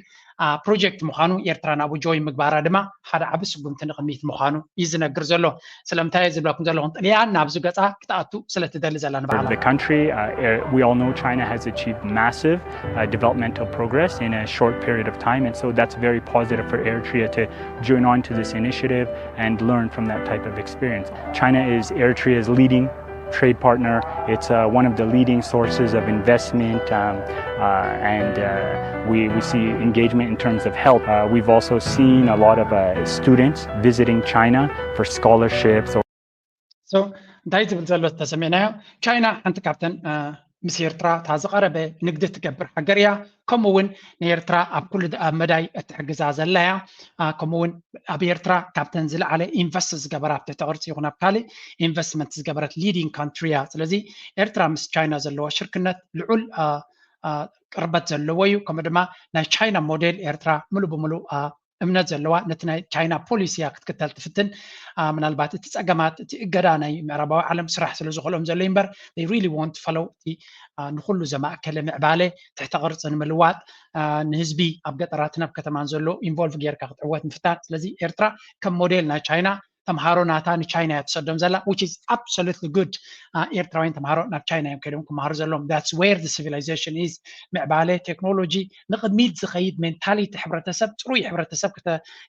ፕሮጀክት ምዃኑ ኤርትራ ናብኡ ጆይ ምግባራ ድማ ሓደ ዓቢ ስጉምቲ ንቕድሚት ምዃኑ እዩ ዝነግር ዘሎ። ስለምንታይ ዝብለኩም ዘለኹም ጥልያን ናብዚ ገጻ ክትኣቱ ስለትደሊ ዘላ ንባዕላ። The country, uh, we all know China has achieved massive uh, developmental progress in a short period of time, and so that's very positive for Eritrea to join on to this initiative and learn from that type of experience. China is Eritrea's leading trade partner. It's uh, one of the leading sources of investment, um, uh, and uh, we, we see engagement in terms of health. Uh, we've also seen a lot of uh, students visiting China for scholarships. Or... So እንታይ ዝብል ዘሎ ተሰሚዕናዮ? ቻይና ሓንቲ ካብተን ምስ ኤርትራ እታ ዝቐረበ ንግዲ ትገብር ሃገር እያ። ከምኡ እውን ንኤርትራ ኣብ ኩሉ ኣብ መዳይ እትሕግዛ ዘላ እያ። ከምኡ እውን ኣብ ኤርትራ ካብተን ዝለዓለ ኢንቨስት ዝገበራ ኣብ ትሕቲ ቅርፂ ይኹን ኣብ ካልእ ኢንቨስትመንት ዝገበረት ሊዲንግ ካንትሪ እያ። ስለዚ ኤርትራ ምስ ቻይና ዘለዎ ሽርክነት ልዑል ቅርበት ዘለዎ እዩ። ከምኡ ድማ ናይ ቻይና ሞዴል ኤርትራ ሙሉእ ብሙሉእ እምነት ዘለዋ ነቲ ናይ ቻይና ፖሊሲ እያ ክትክተል ትፍትን። ምናልባት እቲ ፀገማት እቲ እገዳ ናይ ምዕራባዊ ዓለም ስራሕ ስለ ዝኽእሎም ዘሎ እምበር they really want follow እቲ ንኩሉ ዘማእከለ ምዕባለ ትሕተ ቅርፂ ንምልዋጥ ንህዝቢ ኣብ ገጠራትን ኣብ ከተማን ዘሎ ኢንቮልቭ ጌርካ ክትዕወት ምፍታን። ስለዚ ኤርትራ ከም ሞዴል ናይ ቻይና ተምሃሮ ናታ ንቻይና እያ ትሰዶም ዘላ which is absolutely good። ኤርትራውያን ተምሃሮ ናብ ቻይና እዮም ከይዶም ክመሃሩ ዘለዎም። That's where the civilization is። ምዕባለ ቴክኖሎጂ ንቕድሚት ዝኸይድ ሜንታሊቲ ሕብረተሰብ ፅሩይ ሕብረተሰብ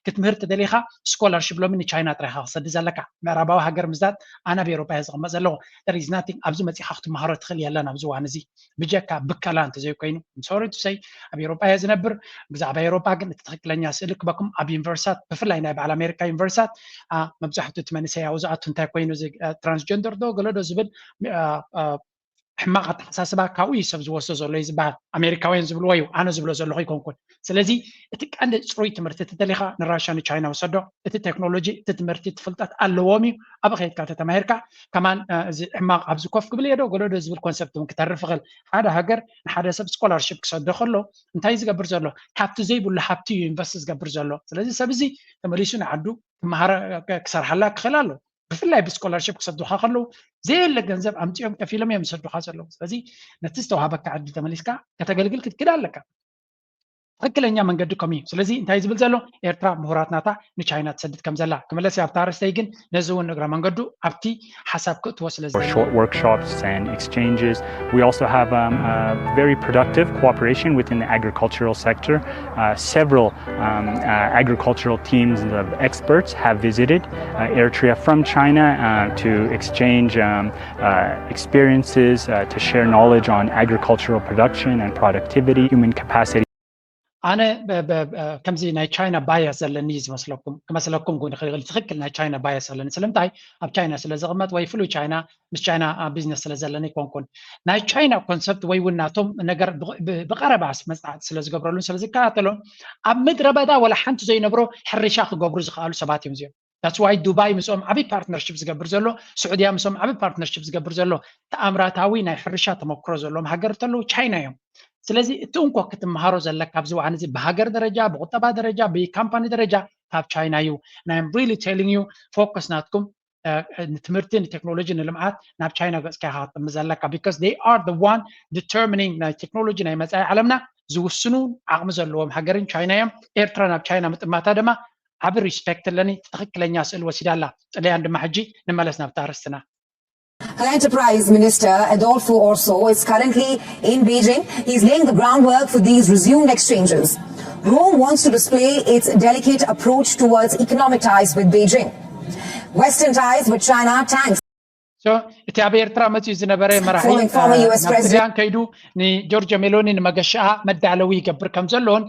ክትምህር ተደሊኻ ስኮላርሽፕ ሎሚ ንቻይና ጥራይካ ክሰድ ዘለካ። ምዕራባዊ ሃገር ምዛት ኣነ ኣብ ኤሮጳ እየ ዝቕመጥ ዘለኹ። There is nothing ኣብዚ መፂኻ ክትመሃሮ ትኽእል የለን ኣብዚ እዋን እዚ ብጀካ ብከላ እንተዘይኮይኑ። I'm sorry to say ኣብ ኤሮጳ እየ ዝነብር። ብዛዕባ ኤሮጳ ግን እቲ ትኽክለኛ ስእሊ ክበኩም ኣብ ዩኒቨርሲታት ብፍላይ ናይ በዓል ኣሜሪካ ዩኒቨርሲታት መብዛሕትኡ እቲ መንእሰይ ኣብኡ ዝኣቱ እንታይ ኮይኑ ትራንስጀንደር ዶ ገለ ዶ ዝብል ሕማቕ ኣተሓሳስባ ካብኡ እዩ ሰብ ዝወስዶ ዘሎ እዩ ዝበሃል። ኣሜሪካውያን ዝብልዎ እዩ፣ ኣነ ዝብሎ ዘለኹ ኣይኮንኩን። ስለዚ እቲ ቀንዲ ፅሩይ ትምህርቲ እቲ ደሊኻ ንራሻ ንቻይና ውሰዶ። እቲ ቴክኖሎጂ እቲ ትምህርቲ እቲ ፍልጠት ኣለዎም እዩ። ኣብ ከይድካ ተተማሂርካ ከማን እዚ ሕማቕ ኣብዚ ኮፍ ክብል እየ ዶ ገለ ዶ ዝብል ኮንሰፕት እውን ክተርፍ ይኽእል። ሓደ ሃገር ንሓደ ሰብ ስኮላርሽፕ ክሰዶ ከሎ እንታይ ዝገብር ዘሎ? ካብቲ ዘይብሉ ሃብቲ እዩ ኢንቨስት ዝገብር ዘሎ። ስለዚ ሰብ እዚ ተመሊሱ ንዓዱ ክመሃረ ክሰርሓላ ክኽእል ኣሎ። ብፍላይ ብስኮላርሽፕ ክሰዱኻ ከለዉ ዘየለ ገንዘብ ኣምፂኦም ከፊሎም እዮም ዝሰዱኻ ዘለዉ። ስለዚ ነቲ ዝተዋሃበካ ዕድል ተመሊስካ ከተገልግል ክትክእል ኣለካ። ትኽክለኛ መንገዲ ከምኡ እዩ። ስለዚ እንታይ ዝብል ዘሎ? ኤርትራ ምሁራት ናታ ንቻይና ትሰድድ ከም ዘላ ክመለስ እየ ኣብታ ኣርእስተይ። ግን ነዚ እውን እግረ መንገዱ ኣብቲ ሓሳብ ክእትዎ ስለ short workshops and exchanges. We also have um, a very productive cooperation within the agricultural sector. Uh, several um, uh, agricultural teams of experts have visited uh, Eritrea from China uh, to exchange um, uh, experiences, uh, to share knowledge on agricultural production and productivity, human capacity. ኣነ ከምዚ ናይ ቻይና ባያስ ዘለኒ እዩ ዝመስለኩም። ክመስለኩም ግን ይኽእል፣ ትኽክል ናይ ቻይና ባያስ ዘለኒ። ስለምንታይ? ኣብ ቻይና ስለ ዝቕመጥ ወይ ፍሉይ ቻይና ምስ ቻይና ቢዝነስ ስለ ዘለኒ ኣይኮንኩን። ናይ ቻይና ኮንሰፕት ወይ እውን ናቶም ነገር ብቐረባ መፅናዕቲ ስለ ዝገብረሉን ስለ ዝከታተሎን ኣብ ምድረ በዳ ወላ ሓንቲ ዘይነብሮ ሕርሻ ክገብሩ ዝኽኣሉ ሰባት እዮም እዚኦም። That's why ዱባይ ምስኦም ዓብይ ፓርትነርሽፕ ዝገብር ዘሎ፣ ስዑድያ ምስኦም ዓብይ ፓርትነርሽፕ ዝገብር ዘሎ ተኣምራታዊ ናይ ሕርሻ ተመክሮ ዘለዎም ሃገር እንተለዉ ቻይና እዮም። ስለዚ እቲ እንኮ ክትመሃሮ ዘለካ ኣብዚ እዋን እዚ ብሃገር ደረጃ ብቁጠባ ደረጃ ብካምፓኒ ደረጃ ካብ ቻይና እዩ። And I'm really telling you focus ናትኩም ንትምህርቲ ንቴክኖሎጂ ንልምዓት ናብ ቻይና ገፅካ ኢኻ ክትጥምት ዘለካ because they are the one determining ናይ ቴክኖሎጂ ናይ መፃኢ ዓለምና ዝውስኑ ዓቕሚ ዘለዎም ሃገርን ቻይና እዮም። ኤርትራ ናብ ቻይና ምጥማታ ድማ ዓቢ ሪስፔክት ኣለኒ። ትኽክለኛ ስእል ወሲዳ ኣላ። ጥልያን ድማ ሕጂ ንመለስ ናብታ ኣርእስትና። Enterprise Minister Adolfo Orso is currently in Beijing. He's laying the groundwork for these resumed exchanges. Rome wants to display its delicate approach towards economic ties with Beijing. Western ties with China tanks. እቲ ኣብ ኤርትራ መፅኡ ዝነበረ መራሒ ጥልያን ከይዱ ንጆርጆ ሜሎኒ ንመገሻኣ መዳለዊ ይገብር ከም ዘለዎን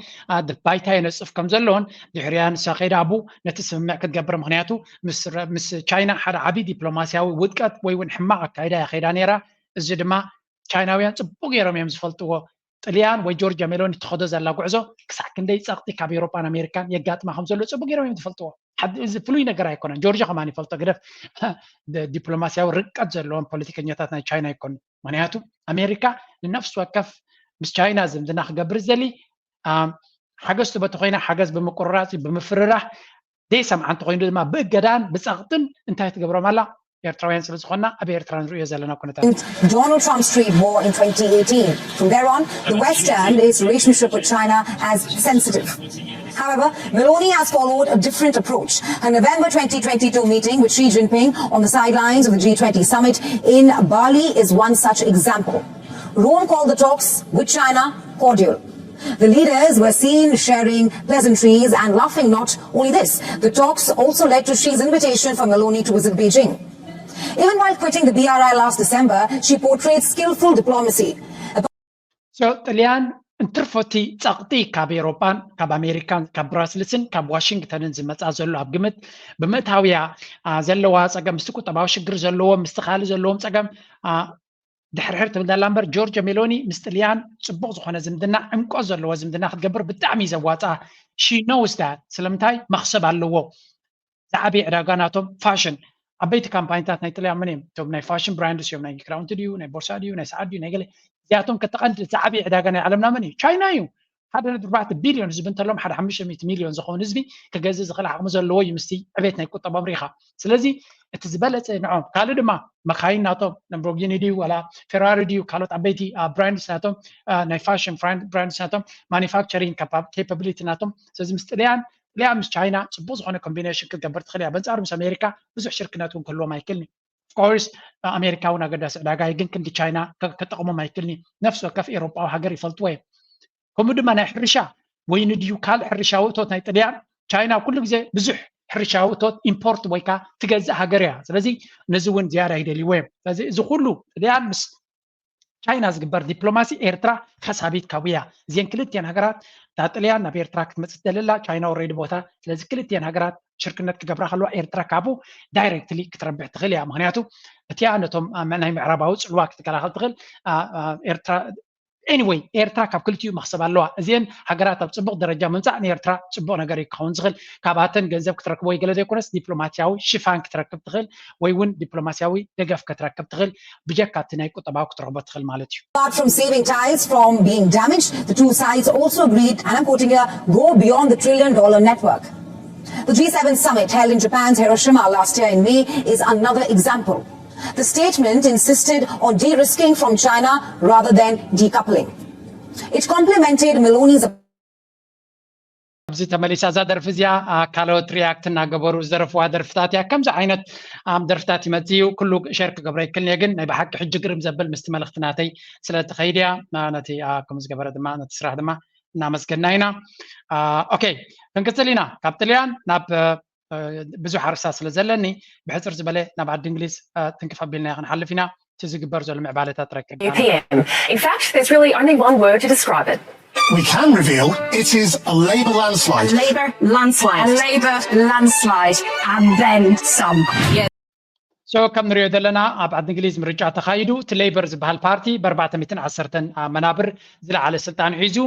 ባይታ የነፅፍ ከም ዘለዎን ድሕሪያ ንሳ ከይዳ ኣብኡ ነቲ ስምምዕ ክትገብር ምክንያቱ ምስ ቻይና ሓደ ዓብዪ ዲፕሎማስያዊ ውድቀት ወይ እውን ሕማቕ ኣካይዳ እያ ከይዳ ነይራ። እዚ ድማ ቻይናውያን ፅቡቅ ገይሮም እዮም ዝፈልጥዎ። ጥልያን ወይ ጆርጅያ ሜሎኒ ትኸዶ ዘላ ጉዕዞ ክሳዕ ክንደይ ጸቕጢ ካብ ኤውሮጳን ኣሜሪካን የጋጥማ ከም ዘሎ ጽቡቅ ገይሮም እዮም ዝፈልጥዎ። እዚ ፍሉይ ነገር ኣይኮነን። ጆርጆ ከማን ይፈልጦ ግደፍ። ዲፕሎማሲያዊ ርቀት ዘለዎም ፖለቲከኛታት ናይ ቻይና ኣይኮኑ። ምክንያቱ ኣሜሪካ ንነፍሲ ወከፍ ምስ ቻይና ዝምድና ክገብር ዝደሊ ሓገዝ ትበቲ ኮይና ሓገዝ ብምቁርራፅ ብምፍርራሕ ዘይሰምዓ እንተኮይኑ ድማ ብእገዳን ብፀቕጥን እንታይ ትገብሮም ኣላ? ኤርትራውያን ስለ ዝኾንና ኣብ ኤርትራ ንርእዮ ዘለና ኩነታት። Donald Trump's trade war in twenty eighteen. From there on, the West turned its relationship with China as sensitive. However, Meloni has followed a different approach. Her November twenty twenty-two meeting with Xi Jinping on the sidelines of the G twenty summit in Bali is one such example. Rome called the talks with China cordial. The leaders were seen sharing pleasantries and laughing. Not only this, the talks also led to Xi's invitation for Meloni to visit Beijing. Even while quitting the B R I last December, she portrayed skillful diplomacy. ጥልያን እንትርፎቲ ጸቕጢ ካብ ኤውሮጳን ካብ ኣሜሪካን ካብ ብራስልስን ካብ ዋሽንግተንን ዝመጻ ዘሎ ኣብ ግምት ብምእታውያ ዘለዋ ጸገም ምስቲ ቁጠባዊ ሽግር ዘለዎ ምስቲ ካልእ ዘለዎም ጸገም ድሕርሕር ትብል ዘላ እምበር ጆርጆ ሜሎኒ ምስ ጥልያን ጽቡቕ ዝኾነ ዝምድና ዕምቆት ዘለዎ ዝምድና ክትገብር ብጣዕሚ ዘዋፃ። She knows that። ስለምንታይ? መኽሰብ ኣለዎ። ዝዓበየ ዕዳጋ ናቶም ፋሽን። ዓበይቲ ካምፓኒታት ናይ ጥልያን መን እዮም? እቶም ናይ ፋሽን ብራንድስ እዮም። ናይ ክዳውንቲ ድዩ ናይ ቦርሳ ድዩ ናይ ሰዓት ድዩ ናይ ገለ እዚኣቶም ከተቐንዲ ዝዓበየ ዕዳጋ ናይ ዓለምና መን እዩ? ቻይና እዩ። ሓደ ነጥቢ ኣርባዕተ ቢልዮን ህዝቢ እንተሎም ሓደ ሓሙሽተ ሚእቲ ሚልዮን ዝኸውን ህዝቢ ክገዝእ ዝኽእል ዓቕሚ ዘለዎ እዩ ምስቲ ዕቤት ናይ ቁጠባኦም ሪኢኻ። ስለዚ እቲ ዝበለፀ ንዖም ካልእ ድማ መካይን ናቶም ለምቦርጊኒ ድዩ ዋላ ፌራሪ ድዩ ካልኦት ዓበይቲ ብራንድስ ናቶም ናይ ፋሽን ብራንድስ ናቶም ማኒፋክቸሪንግ ኬፓብሊቲ ናቶም። ስለዚ ምስ ጥልያን ጥልያን ምስ ቻይና ፅቡቅ ዝኾነ ኮምቢኔሽን ክትገብር ትኽእል እያ። በንፃሩ ምስ ኣሜሪካ ብዙሕ ሽርክነት እውን ክህልዎም ኣይክእልኒ። ኦፍኮርስ ኣሜሪካ እውን ኣገዳሲ ዕዳጋ እዩ፣ ግን ክንዲ ቻይና ከጠቕሞም ኣይክእልኒ። ነፍሲ ወከፍ ኤውሮጳዊ ሃገር ይፈልጥዎ እዮም። ከምኡ ድማ ናይ ሕርሻ ወይኒ ድዩ ካልእ ሕርሻዊ እቶት ናይ ጥልያን ቻይና ኩሉ ግዜ ብዙሕ ሕርሻዊ እቶት ኢምፖርት ወይ ከዓ ትገዝእ ሃገር እያ። ስለዚ ነዚ እውን ዝያዳ ይደልይዎ እዮም። ስለዚ እዚ ኩሉ ጥልያን ምስ ቻይና ዝግበር ዲፕሎማሲ ኤርትራ ተሳቢት ካብያ። እዚን ክልቲኤን ሃገራት እታ ጥልያን ናብ ኤርትራ ክትመፅእ ትደሊ ኣላ፣ ቻይና ኦልሬዲ ቦታ። ስለዚ ክልቲኤን ሃገራት ሽርክነት ክገብራ ከለዋ ኤርትራ ካብኡ ዳይሬክትሊ ክትረብሕ ትኽእል እያ። ምክንያቱ እቲኣ ነቶም ናይ ምዕራባዊ ፅልዋ ክትከላኸል ትኽእል ኤርትራ ኤኒወይ ኤርትራ ካብ ክልቲኡ መኽሰብ ኣለዋ። እዚአን ሃገራት ኣብ ፅቡቕ ደረጃ ምምፃእ ንኤርትራ ፅቡቕ ነገር እዩ ክኸውን ዝኽእል። ካብኣተን ገንዘብ ክትረክብ ወይ ገለ ዘይኮነስ ዲፕሎማሲያዊ ሽፋን ክትረክብ ትኽእል ወይ እውን ዲፕሎማሲያዊ ደገፍ ክትረክብ ትኽእል ብጀካ እቲ ናይ ቁጠባዊ ክትረኽቦ ትኽእል ማለት እዩ። Apart from saving ties from being damaged, the two sides also agreed, and I'm quoting here, go beyond the trillion dollar network. The G seven summit held in Japan's Hiroshima last year in May is another example. The statement insisted on de-risking from China rather than decoupling. It complemented Meloni's ኣብዚ ተመሊሳ እዛ ደርፊ እዚኣ ካልኦት ሪያክት እናገበሩ ዝደረፍዋ ደርፍታት እያ። ከምዚ ዓይነት ደርፍታት ይመፅእ እዩ። ኩሉ ሸር ክገብሮ ይክልኒ ግን ናይ ብሓቂ ሕጂ ግርም ዘብል ምስቲ መልእክቲ ናተይ ስለትኸይድ እያ። ነቲ ከምኡ ዝገበረ ድማ ነቲ ስራሕ ድማ እናመስገና ኢና። ኦኬ ክንቅፅል ኢና። ካብ ጥልያን ናብ ብዙሕ ኣርእስታት ስለ ዘለኒ ብሕፅር ዝበለ ናብ ዓዲ እንግሊዝ ትንክፍ ኣቢልና ክንሓልፍ ኢና። እቲ ዝግበር ዘሎ ምዕባለታት ረክብ p.m. In fact, there's really only one word to describe it. We can reveal it is a Labour landslide. Labour landslide. A Labour landslide. And then some. So ከም ንሪኦ ዘለና ኣብ ዓዲ እንግሊዝ ምርጫ ተኻይዱ እቲ ሌበር ዝበሃል ፓርቲ ብ ኣርባዕተ ሚእትን ዓሰርተን መናብር ዝለዓለ ስልጣን ሒዙ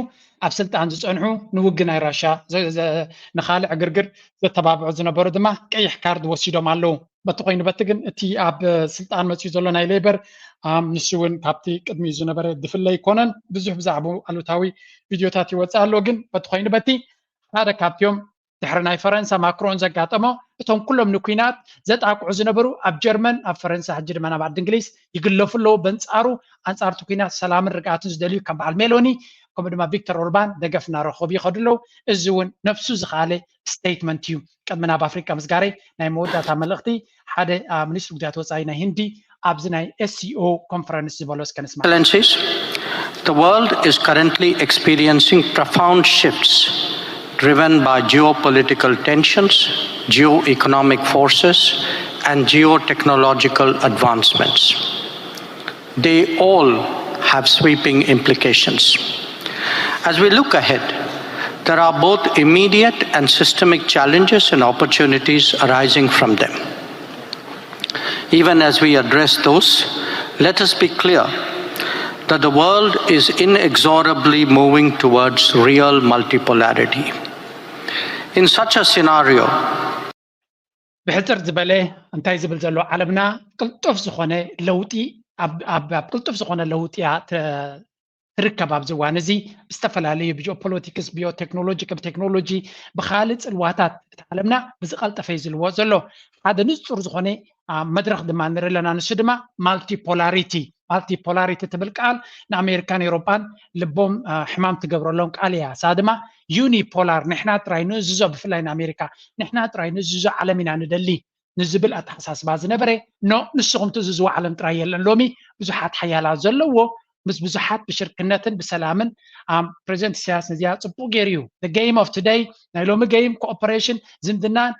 ኣብ ስልጣን ዝፀንሑ ንውግናይ ራሻ ንካልእ ዕግርግር ዘተባብዑ ዝነበሩ ድማ ቀይሕ ካርድ ወሲዶም ኣለዉ። በቲ ኮይኑ በቲ ግን እቲ ኣብ ስልጣን መፅኡ ዘሎ ናይ ሌበር ንሱ እውን ካብቲ ቅድሚኡ ዝነበረ ድፍለ ኣይኮነን። ብዙሕ ብዛዕባኡ ኣሉታዊ ቪድዮታት ይወፅእ ኣሎ። ግን በቲ ኮይኑ በቲ ሓደ ካብቲኦም ድሕሪ ናይ ፈረንሳ ማክሮን ዘጋጠሞ እቶም ኩሎም ንኲናት ዘጣቅዑ ዝነበሩ ኣብ ጀርመን ኣብ ፈረንሳ ሕጂ ድማ ናብ ዓዲ እንግሊዝ ይግለፉ ኣለዉ። በንፃሩ ኣንፃር እቲ ኲናት ሰላምን ርግኣትን ዝደልዩ ከም በዓል ሜሎኒ ከምኡ ድማ ቪክተር ኦርባን ደገፍ እናረኸቡ ይኸዱ ኣለዉ። እዚ እውን ነፍሱ ዝኸኣለ ስቴትመንት እዩ። ቅድሚ ናብ ኣፍሪቃ ምስጋረይ ናይ መወዳእታ መልእኽቲ ሓደ ሚኒስትሪ ጉዳያት ወፃኢ ናይ ህንዲ ኣብዚ ናይ ኤስሲኦ ኮንፈረንስ ዝበሎ እስከ ንስማ። Excellencies, the world is currently experiencing profound shifts driven by geopolitical tensions, geo-economic forces, and geotechnological advancements. They all have sweeping implications. As we look ahead, there are both immediate and systemic challenges and opportunities arising from them. Even as we address those, let us be clear that the world is inexorably moving towards real multipolarity. In such a scenario, ብሕፅር ዝበለ እንታይ ዝብል ዘሎ፣ ዓለምና ቅልጡፍ ዝኾነ ለውጢ ኣብ ቅልጡፍ ዝኾነ ለውጢ እያ ትርከብ። ኣብዚ እዋን እዚ ብዝተፈላለዩ ብጂኦፖለቲክስ፣ ቢዮቴክኖሎጂ፣ ብቴክኖሎጂ፣ ብካልእ ፅልዋታት እቲ ዓለምና ብዝቐልጠፈ እዩ ዝልወጥ ዘሎ። ሓደ ንፁር ዝኾነ መድረኽ ድማ ንርኢ ኣለና። ንሱ ድማ ማልቲፖላሪቲ። ማልቲፖላሪቲ ትብል ቃል ንኣሜሪካን ኤውሮጳን ልቦም ሕማም ትገብረሎም ቃል እያ። እሳ ድማ ዩኒፖላር፣ ንሕና ጥራይ ንእዝዞ፣ ብፍላይ ንኣሜሪካ ንሕና ጥራይ ንእዝዞ ዓለም ኢና ንደሊ ንዝብል ኣተሓሳስባ ዝነበረ፣ ኖ፣ ንስኹም ትእዝዝዎ ዓለም ጥራይ የለን። ሎሚ ብዙሓት ሓያላት ዘለዎ ምስ ብዙሓት ብሽርክነትን ብሰላምን፣ ፕሬዚደንት ኢሳያስ ነዚኣ ጽቡቕ ገይሩ እዩ። Game of today፣ ናይ ሎሚ ጌም ኮኦፐሬሽን፣ ዝምድናን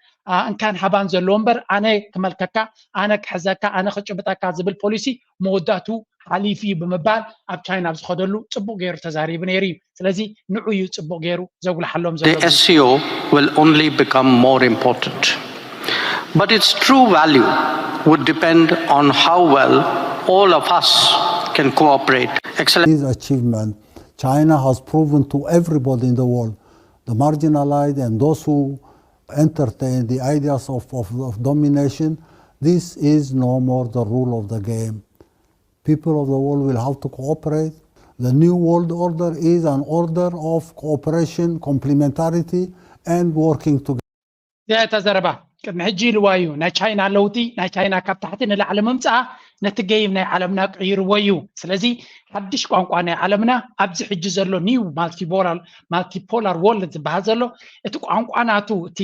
እንካን ሃባን ዘለዎ እምበር፣ ኣነ ክመልከካ፣ ኣነ ክሕዘካ፣ ኣነ ክጭብጠካ ዝብል ፖሊሲ መወዳእቱ ሓሊፉ እዩ ብምባል ኣብ ቻይና ኣብ ዝኸደሉ ጽቡቕ ገይሩ ተዛሪቡ ነይሩ እዩ። ስለዚ ንዑ እዩ ጽቡቕ ገይሩ ዘጉልሓሎም ዘሎ። The S C O will only become more important. But its true value would depend on how well all of us can cooperate. Excellent. This achievement, China has proven to everybody in the world, the marginalized and those who entertain the ideas of, of, of domination, this is no more the rule of the game. People of the world will have to cooperate. The new world order is an order of cooperation, complementarity, and working together. እዚኣ እታ ዘረባ ቅድሚ ሕጂ ኢልዋ እዩ። ናይ ቻይና ለውጢ፣ ናይ ቻይና ካብ ታሕቲ ንላዕሊ ምምፃኣ ነቲ ጌም ናይ ዓለምና ቅይርዎ እዩ። ስለዚ ሓድሽ ቋንቋ ናይ ዓለምና ኣብዚ ሕጂ ዘሎ ኒው ማልቲፖላር ወርልድ ዝበሃል ዘሎ፣ እቲ ቋንቋ ናቱ፣ እቲ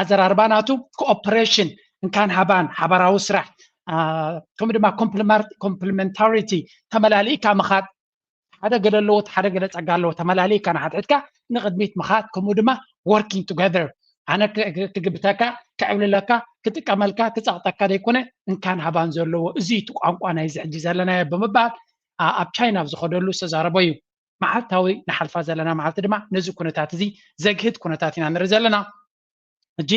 ኣዘራርባ ናቱ ኮኦፐሬሽን፣ እንካን ሃባን፣ ሓባራዊ ስራሕ፣ ከምኡ ድማ ኮምፕሊመንታሪቲ፣ ተመላሊእካ ምኻድ፣ ሓደ ገለ ኣለዎ፣ ሓደ ገለ ጸጋ ኣለዎ፣ ተመላሊእካ ንሓድሕድካ ንቕድሚት ምኻድ፣ ከምኡ ድማ working together፣ ኣነ ክግብተካ፣ ክዕብልለካ፣ ክጥቀመልካ፣ ክጸቕጠካ ዘይኮነ፣ እንካን ሃባን ዘለዎ፣ እዚ እቲ ቋንቋ ናይዚ ሕጂ ዘለናዮ ብምባል ኣብ ቻይና ኣብ ዝኸደሉ ዝተዛረቦ እዩ። መዓልታዊ ንሓልፋ ዘለና መዓልቲ ድማ ነዚ ኩነታት እዚ ዘግህድ ኩነታት ኢና ንርኢ ዘለና። ሕጂ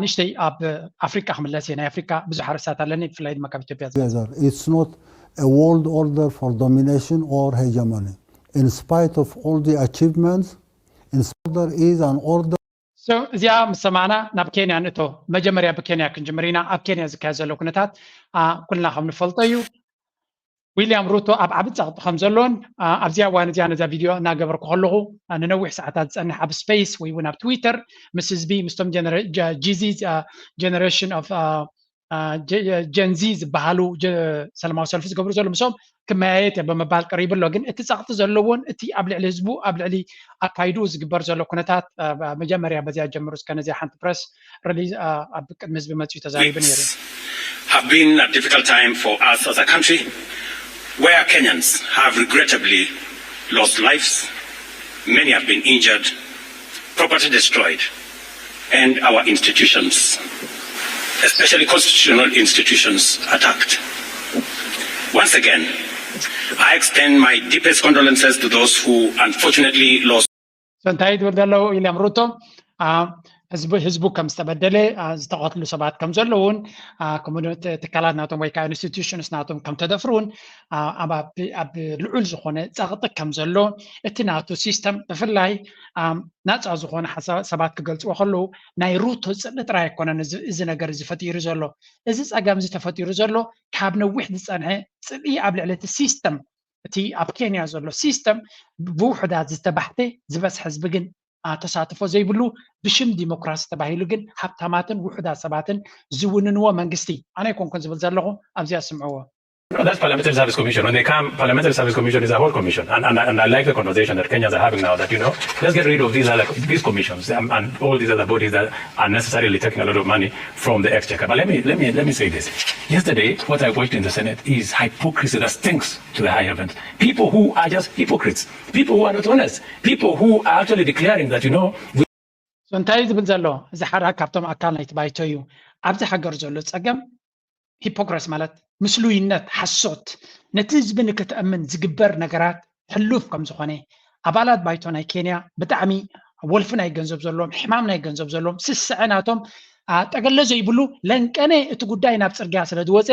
ንእሽተይ ኣብ ኣፍሪቃ ክምለስ እየ። ናይ ኣፍሪቃ ብዙሕ ኣርእስታት ኣለኒ፣ ብፍላይ ድማ ካብ ኢትዮጵያ። It's not a world order for domination or hegemony. In spite of all the achievements, in order is an order. እዚኣ ምስ ሰማዕና ናብ ኬንያ ንእቶ። መጀመርያ ብኬንያ ክንጅምር ኢና። ኣብ ኬንያ ዝካየድ ዘሎ ኩነታት ኩልና ከም ንፈልጦ እዩ። ዊልያም ሩቶ ኣብ ዓቢ ጸቕጢ ከም ዘሎን ኣብዚ እዋን እዚኣ ነዛ ቪድዮ እናገበርኩ ከለኹ ንነዊሕ ሰዓታት ዝጸንሕ ኣብ ስፔስ ወይ እውን ኣብ ትዊተር ምስ ህዝቢ ምስቶም ጂዚ ጀነሬሽን ኦፍ ጀንዚ ዝበሃሉ ሰላማዊ ሰልፊ ዝገብሩ ዘሎ ምስኦም ክመያየጥ እየ ብምባል ቀሪቡ ኣሎ። ግን እቲ ጸቕጢ ዘለዎን እቲ ኣብ ልዕሊ ህዝቡ ኣብ ልዕሊ ኣካይድኡ ዝግበር ዘሎ ኩነታት መጀመርያ በዚኣ ጀምሩ እስከ ነዚኣ ሓንቲ ፕረስ ሪሊዝ ኣብ ቅድሚ ህዝቢ መፅዩ ተዛሪቡ ነይሩ። Have been a difficult time for us as a country where Kenyans have regrettably lost lives, many have been injured, property destroyed, and our institutions, especially constitutional institutions, attacked. Once again, I extend my deepest condolences to those who unfortunately lost. እንታይ ትብል ዘለዉ ዊልያም ሩቶ ህዝቡ ከም ዝተበደለ ዝተቐትሉ ሰባት ከም ዘለውን ትካላት ናቶም ወይ ከዓ ኢንስቲቱሽንስ ናቶም ከም ተደፍሩን ኣብ ልዑል ዝኾነ ፀቕጢ ከም ዘሎ እቲ ናቱ ሲስተም ብፍላይ ናፃ ዝኾነ ሰባት ክገልፅዎ ከለዉ ናይ ሩቶ ፅልኢ ጥራይ ኣይኮነን እዚ ነገር እዚ ፈጢሩ ዘሎ። እዚ ፀገም እዚ ተፈጢሩ ዘሎ ካብ ነዊሕ ዝፀንሐ ፅልኢ ኣብ ልዕሊ እቲ ሲስተም እቲ ኣብ ኬንያ ዘሎ ሲስተም ብውሑዳት ዝተባሕተ ዝበዝሐ ህዝቢ ግን ተሳትፎ ዘይብሉ ብሽም ዲሞክራሲ ተባሂሉ ግን ሃብታማትን ውሑዳት ሰባትን ዝውንንዎ መንግስቲ ኣነ ኣይኮንኩን ዝብል ዘለኹ ኣብዚኣ ስምዕዎ። That's Parliamentary Service Commission. When they come, Parliamentary Service Commission is a whole commission. And, and, and I like the conversation that Kenyans are having now that, you know, let's get rid of these other these commissions and, and all these other bodies that are necessarily taking a lot of money from the exchequer. But let me let me let me say this. Yesterday, what I watched in the Senate is hypocrisy that stinks to the high heavens. People who are just hypocrites. People who are not honest. People who are actually declaring that, you know, we እንታይ ዝብል ዘሎ እዚ ሓደ ካብቶም ኣካል ናይቲ ባይቶ እዩ። ኣብዚ ሃገር ዘሎ ጸገም ሂፖክረሲ ማለት ምስሉይነት፣ ሓሶት፣ ነቲ ህዝቢ ንክትእምን ዝግበር ነገራት ሕሉፍ ከም ዝኾነ ኣባላት ባይቶ ናይ ኬንያ ብጣዕሚ ወልፊ ናይ ገንዘብ ዘለዎም፣ ሕማም ናይ ገንዘብ ዘለዎም፣ ስስዐ ናቶም ጠገለ ዘይብሉ ለንቀነ እቲ ጉዳይ ናብ ፅርግያ ስለ ዝወፀ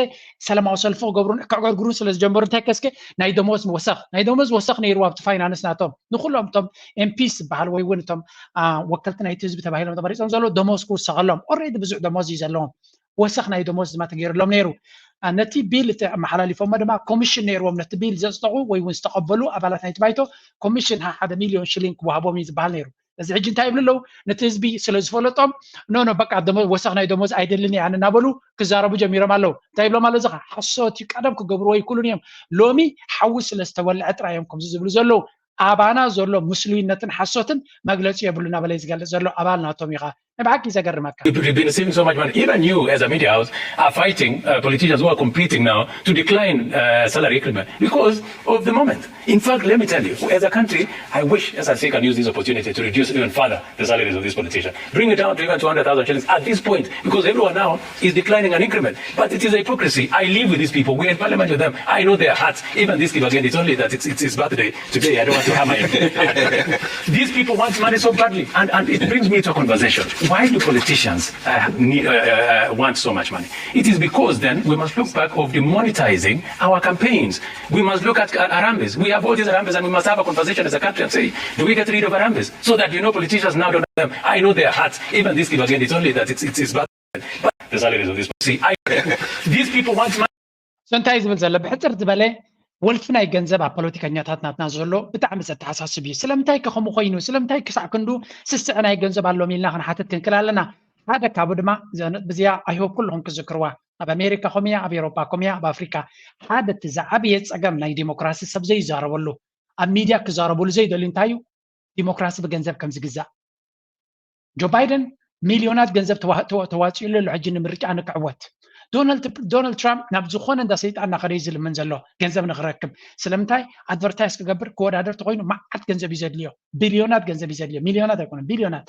ሰላማዊ ሰልፊ ክገብሩን ክዕገርግሩን ስለ ዝጀመሩ እንታይ ከስከ ናይ ደሞዝ ወሰኽ ናይ ደሞዝ ወሰኽ ነይሩ ኣብቲ ፋይናንስ ናቶም ንኩሎም እቶም ኤምፒስ ዝበሃል ወይ እውን እቶም ወከልቲ ናይቲ ህዝቢ ተባሂሎም ተመሪፆም ዘለዉ ደሞዝ ክውሰኸሎም ኦሬዲ ብዙሕ ደሞዝ እዩ ዘለዎም ወሰኽ ናይ ደሞዝ ድማ ተገይሩሎም ነይሩ ነቲ ቢል እቲ ኣመሓላሊፎሞ ድማ ኮሚሽን ነይርዎም ነቲ ቢል ዘፅጠቑ ወይ እውን ዝተቐበሉ ኣባላት ናይቲ ባይቶ ኮሚሽን ሓደ ሚሊዮን ሽሊን ክወሃቦም እዩ ዝበሃል ነይሩ እዚ ሕጂ እንታይ ይብሉ ኣለዉ ነቲ ህዝቢ ስለ ዝፈለጦም ኖ ኖ በቃ ወሰኽ ናይ ደሞዝ ኣይደልን እየ ኣነ እናበሉ ክዛረቡ ጀሚሮም ኣለዉ እንታይ ይብሎም ኣሎ ዝኻ ሓሶት እዩ ቀደም ክገብርዎ ይክእሉን እዮም ሎሚ ሓዊ ስለ ዝተወልዐ ጥራይ እዮም ከምዚ ዝብሉ ዘለዉ ኣባና ዘሎ ምስሉይነትን ሓሶትን መግለፂ የብሉ እናበለ ዝገልፅ ዘሎ ኣባል ናቶም ኢኻ ናይ ብሓቂ ዘገርመካ You've been receiving so much money. Even you, as a media house, are fighting uh, politicians who are competing now to decline uh, salary increment because of the moment. In fact, let me tell you, as a country, I wish S R C can use this opportunity to reduce even further the salaries of these politicians. Bring it down to even two hundred thousand shillings at this point, because everyone now is declining an increment. But it is a hypocrisy. I live with these people. We're in parliament with them. I know their hearts. Even this Kipageni, it's only that it's, it's his birthday today. I don't want to hammer him. These people want money so badly. And, and it brings me to a conversation. Why do politicians uh, need, uh, uh, want so much money? It is because then we must look back of demonetizing our campaigns. We must look at Harambes. We have all these Harambes and we must have a conversation as a country and say, do we get rid of Harambes? So that you know politicians now don't have them. I know their hearts. Even this Kipageni, it's only that it's, it's, it's bad. But the salaries of this. See, I, these people want money. So እንታይ ዝብል ዘሎ ብሕፅር ዝበለ ወልፊ ናይ ገንዘብ ኣብ ፖለቲከኛታት ናትና ዘሎ ብጣዕሚ ዘተሓሳስብ እዩ ስለምንታይ ከ ከምኡ ኮይኑ ስለምንታይ ክሳዕ ክንዱ ስስዐ ናይ ገንዘብ ኣሎም ኢልና ክንሓትት ክንክል ኣለና ሓደ ካብኡ ድማ ብዚኣ ኣይሆብ ኩልኹም ክዝክርዋ ኣብ ኣሜሪካ ኮምያ ኣብ ኤሮፓ ኮምያ ኣብ ኣፍሪካ ሓደ እቲ ዝዓበየ ፀገም ናይ ዲሞክራሲ ሰብ ዘይዛረበሉ ኣብ ሚድያ ክዛረበሉ ዘይደልዩ እንታይ እዩ ዲሞክራሲ ብገንዘብ ከም ዝግዛእ ጆ ባይደን ሚልዮናት ገንዘብ ተዋፂኡሉ ኣሎ ሕጂ ንምርጫ ንክዕወት ዶናልድ ትራምፕ ናብ ዝኾነ እንዳ ሰይጣን እናኸደ እዩ ዝልምን ዘሎ ገንዘብ ንክረክብ ስለምንታይ ኣድቨርታይዝ ክገብር ክወዳደር ተኮይኑ መዓት ገንዘብ እዩ ዘድልዮ ቢልዮናት ገንዘብ እዩ ዘድልዮ ሚልዮናት ኣይኮነ ቢልዮናት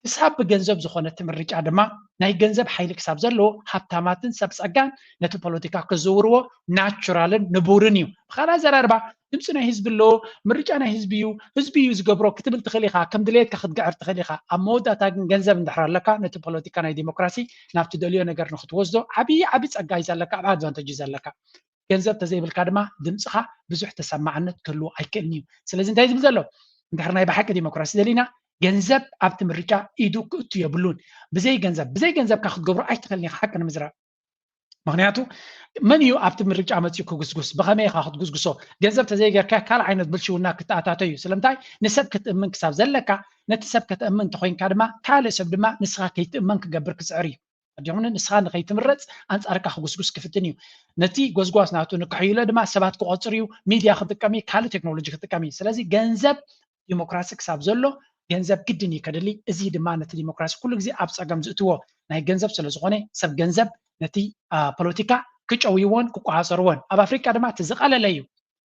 ክሳብ ብገንዘብ ዝኾነ እቲ ምርጫ ድማ ናይ ገንዘብ ሓይሊ ክሳብ ዘለዎ ሃብታማትን ሰብ ፀጋን ነቲ ፖለቲካ ክዝውርዎ ናቹራልን ንቡርን እዩ ብካልእ ኣዘራርባ ድምፂ ናይ ህዝቢ ኣለዎ ምርጫ ናይ ህዝቢ እዩ ህዝቢ እዩ ዝገብሮ ክትብል ትኽእል ኢኻ ከም ድሌትካ ክትግዕር ትኽእል ኢኻ ኣብ መወዳእታ ግን ገንዘብ እንድሕር ኣለካ ነቲ ፖለቲካ ናይ ዲሞክራሲ ናብ ትደልዮ ነገር ንክትወስዶ ዓብዪ ዓብዪ ፀጋ እዩ ዘለካ ኣብ ኣድቫንተጅ እዩ ዘለካ ገንዘብ ተዘይብልካ ድማ ድምፅኻ ብዙሕ ተሰማዕነት ክህልዎ ኣይክእልን እዩ ስለዚ እንታይ ዝብል ዘሎ እንድሕር ናይ ብሓቂ ዲሞክራሲ ደሊና ገንዘብ ኣብቲ ምርጫ ኢዱ ክእቱ የብሉን ብዘይ ገንዘብ ብዘይ ገንዘብካ ክትገብሮ ኣይትኽእልን ኢኻ ሓቂ ንምዝራብ ምክንያቱ መን እዩ ኣብቲ ምርጫ መፅኡ ክጉስጉስ ብከመይ ኢካ ክትጉስጉሶ ገንዘብ ተዘይገርካ ካልእ ዓይነት ብልሽውና ክተኣታቶ እዩ ስለምንታይ ንሰብ ክትእምን ክሳብ ዘለካ ነቲ ሰብ ከተእምን እንተኮይንካ ድማ ካልእ ሰብ ድማ ንስካ ከይትእመን ክገብር ክፅዕር እዩ ኣዲኹም ንስኻ ንኸይትምረፅ ኣንፃርካ ክጉስጉስ ክፍትን እዩ ነቲ ጎስጓስ ናቱ ንክሕይሎ ድማ ሰባት ክቆፅር እዩ ሚድያ ክጥቀም እዩ ካልእ ቴክኖሎጂ ክጥቀም እዩ ስለዚ ገንዘብ ዲሞክራሲ ክሳብ ዘሎ ገንዘብ ግድን እዩ ከድሊ። እዚ ድማ ነቲ ዲሞክራሲ ኩሉ ግዜ ኣብ ጸገም ዝእትዎ ናይ ገንዘብ ስለ ዝኾነ ሰብ ገንዘብ ነቲ ፖለቲካ ክጨውይዎን ክቆጻጸርዎን። ኣብ ኣፍሪቃ ድማ እቲ ዝቐለለ እዩ።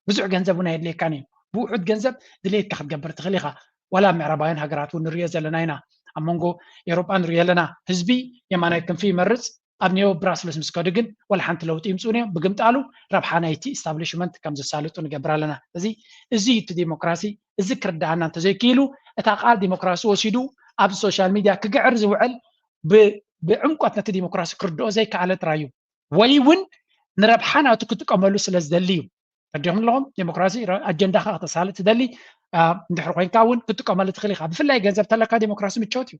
ብዙሕ ገንዘብ እውን ኣየድልየካን እዩ። ብውሑድ ገንዘብ ድሌትካ ክትገብር ትኽእል ኢኻ። ዋላ ኣብ ምዕራባውያን ሃገራት እውን ንሪኦ ዘለና ኢና። ኣብ መንጎ ኤውሮጳ ንሪኦ ኣለና። ህዝቢ የማናይ ክንፊ ይመርጽ፣ ኣብ ኒዮ ብራስልስ ምስ ከዱ ግን ዋላ ሓንቲ ለውጢ ይምፅኡን እዮም። ብግምጣሉ ረብሓ ናይቲ ኢስታብሊሽመንት ከም ዘሳልጡ ንገብር ኣለና። እዚ እዚ እቲ ዲሞክራሲ እዚ ክርድኣና እንተዘይክኢሉ እታ ቃል ዲሞክራሲ ወሲዱ ኣብ ሶሻል ሚድያ ክግዕር ዝውዕል ብዕምቆት ነቲ ዲሞክራሲ ክርድኦ ዘይከኣለ ጥራይ እዩ። ወይ እውን ንረብሓ ናቱ ክጥቀመሉ ስለ ዝደሊ እዩ። ተረዲኹም ኣለኹም? ዲሞክራሲ ኣጀንዳኻ ከተሳልጥ ትደሊ እንድሕር ኮይንካ እውን ክትጥቀመሉ ትኽእል ኢኻ። ብፍላይ ገንዘብ ተለካ ዲሞክራሲ ምቾት እዩ።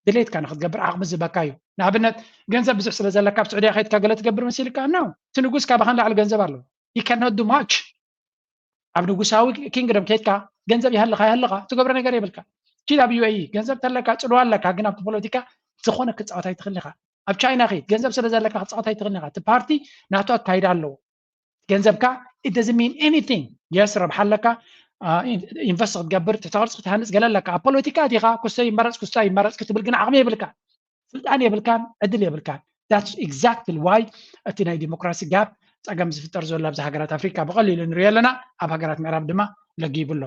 ድሌትካ ንክትገብር ዓቕሚ ዝህበካ እዩ። ንኣብነት ገንዘብ ብዙሕ ስለ ዘለካ ኣብ ስዑድያ ከይድካ ገለ ትገብር መሲልካ? No። እቲ ንጉስ ካባኻ ንላዕሊ ገንዘብ ኣለዎ። He cannot do much። ኣብ ንጉሳዊ ኪንግደም ከይድካ ገንዘብ ይሃልኻ ይሃልኻ ትገብሮ ነገር የብልካ። ኪድ ኣብ ዩ ኤ ኢ ገንዘብ ተለካ ጽልዋ ኣለካ፣ ግን ኣብቲ ፖለቲካ ዝኾነ ክትጻወት ኣይትኽእልን ኢኻ። ኣብ ቻይና ኸይድ ገንዘብ ስለ ዘለካ ክትጻወት ኣይትኽእልን ኢኻ። እቲ ፓርቲ ናቱ ኣካይዳ ኣለዎ። ገንዘብካ it doesn't mean anything yes ረብሓ ኣለካ ኢንቨስት ክትገብር ትሕተ ቅርፂ ክትሃንፅ ገለ ኣለካ ኣብ ፖለቲካ ዲኻ ኩስተ ይመረፅ ኩስታ ይመረፅ ክትብል ግን ዓቕሚ የብልካ ስልጣን የብልካን ዕድል የብልካን that's exactly why እቲ ናይ ዲሞክራሲ ጋፕ ፀገም ዝፍጠር ዘሎ ኣብዚ ሃገራት ኣፍሪካ ብቐሊሉ ንሪኦ ኣለና ኣብ ሃገራት ምዕራብ ድማ ለጊቡ ኣሎ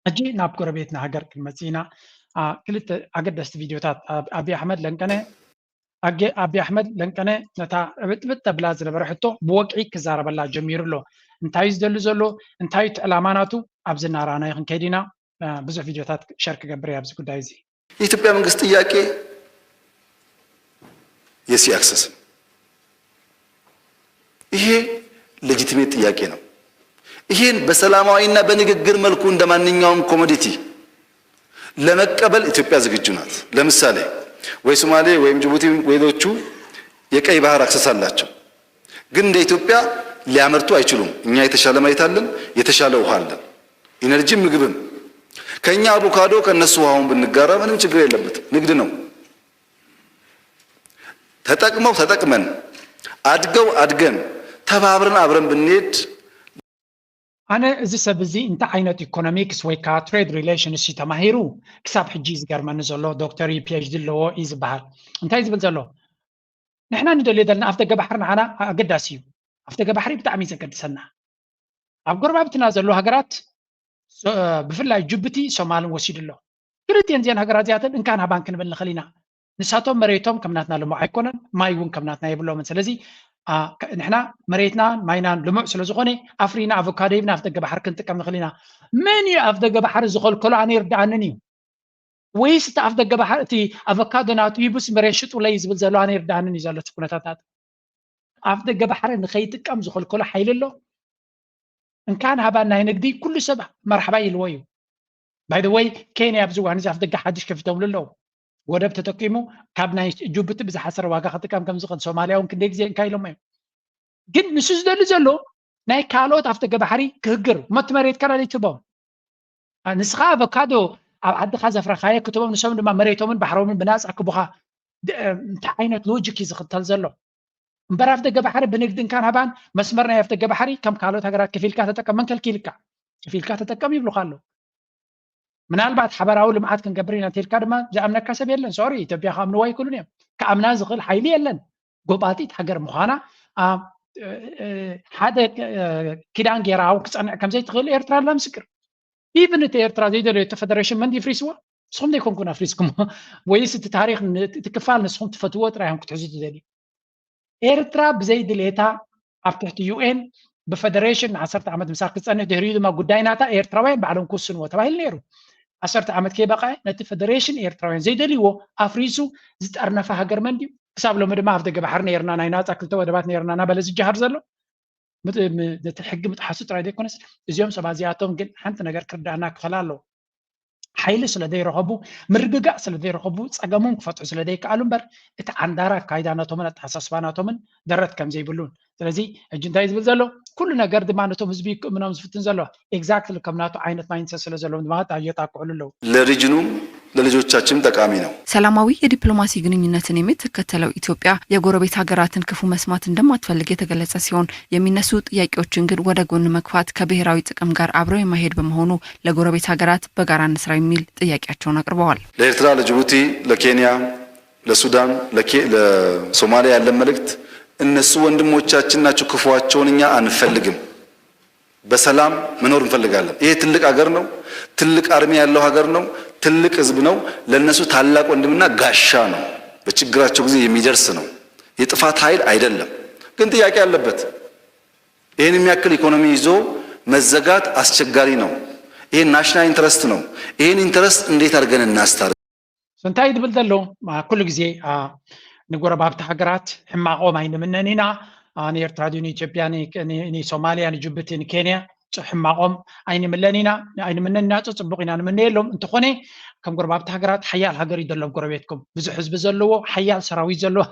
ሕጂ ናብ ጎረቤትና ሃገር ክንመፅእ ኢና ክልተ ኣገደስቲ ቪድዮታት ኣብዪ ኣሕመድ ለንቀነ ኣቢ ኣሕመድ ለንቀነ ነታ ዕብጥብጥ ተብላ ዝነበረ ሕቶ ብወግዒ ክዛረበላ ጀሚሩ ኣሎ። እንታይ እዩ ዝደሊ ዘሎ? እንታይ እቲ ዕላማ ናቱ? ኣብዚ እናረኣናዮ ክንከይድ ኢና። ብዙሕ ቪድዮታት ሸር ክገብር እየ ኣብዚ ጉዳይ እዚ። የኢትዮጵያ መንግስት ጥያቄ የሲ አክሰስ። ይሄ ሌጂቲሜት ጥያቄ ነው። ይሄን በሰላማዊና በንግግር መልኩ እንደ ማንኛውም ኮሞዲቲ ለመቀበል ኢትዮጵያ ዝግጁ ናት። ለምሳሌ ወይ ሶማሌ ወይም ጅቡቲ ወይ ሌሎቹ የቀይ ባህር አክሰስ አላቸው፣ ግን እንደ ኢትዮጵያ ሊያመርቱ አይችሉም። እኛ የተሻለ መሬት አለን፣ የተሻለ ውሃ አለን፣ ኢነርጂም ምግብም። ከኛ አቮካዶ ከነሱ ውሃውን ብንጋራ ምንም ችግር የለበትም፣ ንግድ ነው። ተጠቅመው ተጠቅመን፣ አድገው አድገን፣ ተባብረን አብረን ብንሄድ ኣነ እዚ ሰብ እዚ እንታይ ዓይነት ኢኮኖሚክስ ወይ ከዓ ትሬድ ሪሌሽንስ እዩ ተማሂሩ ክሳብ ሕጂ እዩ ዝገርመኒ ዘሎ። ዶክተር እዩ ፒኤችዲ ኣለዎ እዩ ዝበሃል። እንታይ ዝብል ዘሎ? ንሕና ንደልዮ ዘለና ኣፍ ደገ ባሕሪ ንዓና ኣገዳሲ እዩ። ኣፍ ደገ ባሕሪ ብጣዕሚ እዩ ዘገድሰና። ኣብ ጎረባብትና ዘለዉ ሃገራት ብፍላይ ጅቡቲ ሶማልን ወሲዱ ኣሎ። ክልቲኤን እዚአን ሃገራት እዚኣተን እንካን ሃባን ክንብል ንኽእል ኢና። ንሳቶም መሬቶም ከም ናትና ልሙዕ ኣይኮነን፣ ማይ እውን ከም ናትና የብሎምን። ስለዚ ንሕና መሬትናን ማይናን ልሙዕ ስለ ዝኾነ ኣፍሪና ኣቮካዶ ሂብና ኣፍ ደገ ባሕሪ ክንጥቀም ንኽእል ኢና። መን እዩ ኣፍ ደገ ባሕሪ ዝኸልከሎ? ኣነ ይርድኣንን እዩ። ወይስ እቲ ኣፍ ደገ ባሕሪ እቲ ኣቮካዶ ናቱ ሂቡስ መሬት ሽጡለይ ዝብል ዘሎ ኣነ ይርድኣንን እዩ ዘሎ እቲ ኩነታታት። ኣፍ ደገ ባሕሪ ንኸይጥቀም ዝኸልከሎ ሓይሊ ኣሎ? እንካን ሃባን ናይ ንግዲ ኩሉ ሰብ መርሓባ ኢልዎ እዩ። ባይ ወይ ኬንያ ኣብዚ እዋን እዚ ኣፍ ደገ ሓድሽ ከፊቶምሉ ኣለዉ። ወደብ ተጠቂሙ ካብ ናይ ጅቡቲ ብዝሓሰረ ዋጋ ክጥቀም ከም ዝኽእል፣ ሶማልያ እውን ክንደይ ግዜ እንካ ኢሎሞ እዮም። ግን ንሱ ዝደሊ ዘሎ ናይ ካልኦት ኣፍ ደገ ባሕሪ ክህግር እሞ እቲ መሬትካ ናደይ ትህቦም። ንስኻ ኣቮካዶ ኣብ ዓድኻ ዘፍረኻዮ ክትቦም ንሶም ድማ መሬቶምን ባሕሮምን ብናፃ ክቡኻ እንታይ ዓይነት ሎጂክ እዩ ዝኽተል ዘሎ? እምበር ኣፍ ደገ ባሕሪ ብንግዲ እንካን ሃባን መስመር ናይ ኣፍ ደገ ባሕሪ ከም ካልኦት ሃገራት ከፊልካ ተጠቀም መን ከልኪልካ? ከፊልካ ተጠቀም ይብሉኻ ኣለዉ። ምናልባት ሓበራዊ ልምዓት ክንገብር ኢና እንተልካ ድማ ዝኣምነካ ሰብ የለን። ሶሪ ኢትዮጵያ ክኣምንዋ ይክእሉን እዮም። ክኣምና ዝኽእል ሓይሊ የለን። ጎባጢት ሃገር ምዃና ሓደ ኪዳን ጌራ እውን ክፀንዕ ከምዘይትኽእል ኤርትራ ኣላ ምስክር። ኢቭን እቲ ኤርትራ ዘይደለዮ እቲ ፈደሬሽን መን ይፍሪስዎ? ንስኹም ዘይኮንኩን ኣፍሪስኩሞ ወይስ እቲ ታሪክ እቲ ክፋል ንስኹም ትፈትዎ ጥራይ ኢኹም ክትሕዙ ትደልዩ? ኤርትራ ብዘይ ድሌታ ኣብ ትሕቲ ዩኤን ብፈደሬሽን ንዓሰርተ ዓመት ምሳር ክትፀንሕ ድሕሪኡ ድማ ጉዳይ ናታ ኤርትራውያን ባዕሎም ክውስንዎ ተባሂሉ ነይሩ። ዓሰርተ ዓመት ከይበቐዐ ነቲ ፈደሬሽን ኤርትራውያን ዘይደልይዎ ኣፍሪሱ ዝጠርነፈ ሃገር መን ድዩ? ክሳብ ሎሚ ድማ ኣፍ ደገ ባሕሪ ነይርና ናይ ናፃ ክልተ ወደባት ነይርና እናበለ ዝጀሃር ዘሎ ነቲ ሕጊ ምጥሓሱ ጥራይ ዘይኮነስ እዚኦም ሰባት እዚኣቶም ግን ሓንቲ ነገር ክርዳእና ክኽእል ኣለዎ። ሓይሊ ስለ ዘይረኸቡ ምርግጋእ ስለ ዘይረኸቡ ፀገሞም ክፈትሑ ስለ ዘይከኣሉ እምበር እቲ ዓንዳራ ኣካይዳ ናቶምን ኣተሓሳስባ ናቶምን ደረት ከም ዘይብሉን ስለዚ ሕጂ እንታይ ዝብል ዘሎ ኩሉ ነገር ድማ ነቶም ህዝቢ ክእምኖም ዝፍትን ዘሎ ኤግዛክትሊ ከም ናቱ ዓይነት ማይንድሰት ስለ ዘለዎም ድማ የጣቅዕሉ ኣለዉ። ለሪጅኑም ለልጆቻችንም ጠቃሚ ነው። ሰላማዊ የዲፕሎማሲ ግንኙነትን የምትከተለው ኢትዮጵያ የጎረቤት ሀገራትን ክፉ መስማት እንደማትፈልግ የተገለጸ ሲሆን የሚነሱ ጥያቄዎችን ግን ወደ ጎን መግፋት ከብሔራዊ ጥቅም ጋር አብሮ የማይሄድ በመሆኑ ለጎረቤት ሀገራት በጋራ እንስራ የሚል ጥያቄያቸውን አቅርበዋል። ለኤርትራ፣ ለጅቡቲ፣ ለኬንያ፣ ለሱዳን፣ ለሶማሊያ ያለን መልእክት እነሱ ወንድሞቻችን ናቸው፣ ክፉአቸውን እኛ አንፈልግም። በሰላም መኖር እንፈልጋለን። ይሄ ትልቅ ሀገር ነው። ትልቅ አርሚ ያለው ሀገር ነው። ትልቅ ህዝብ ነው። ለነሱ ታላቅ ወንድምና ጋሻ ነው። በችግራቸው ጊዜ የሚደርስ ነው። የጥፋት ኃይል አይደለም። ግን ጥያቄ አለበት። ይህን የሚያክል ኢኮኖሚ ይዞ መዘጋት አስቸጋሪ ነው። ይሄ ናሽናል ኢንተረስት ነው። ይህን ኢንተረስት እንዴት አድርገን እናስታርቅ? እንታይ ዝብል ዘሎ ኩሉ ግዜ ንጎረባብቲ ሃገራት ሕማቆም ኣይንምነን ኢና። ንኤርትራ ድዩ ንኢትዮጵያ ንሶማልያ ንጅቡቲ ንኬንያ ሕማቆም ኣይንምለን ኢና ኣይንምነን ኢና። ፅቡቅ ኢና ንምነየሎም። እንተኾነ ከም ጎረባብቲ ሃገራት ሓያል ሃገር እዩ ዘሎ ጎረቤትኩም ብዙሕ ህዝቢ ዘለዎ ሓያል ሰራዊት ዘለዎ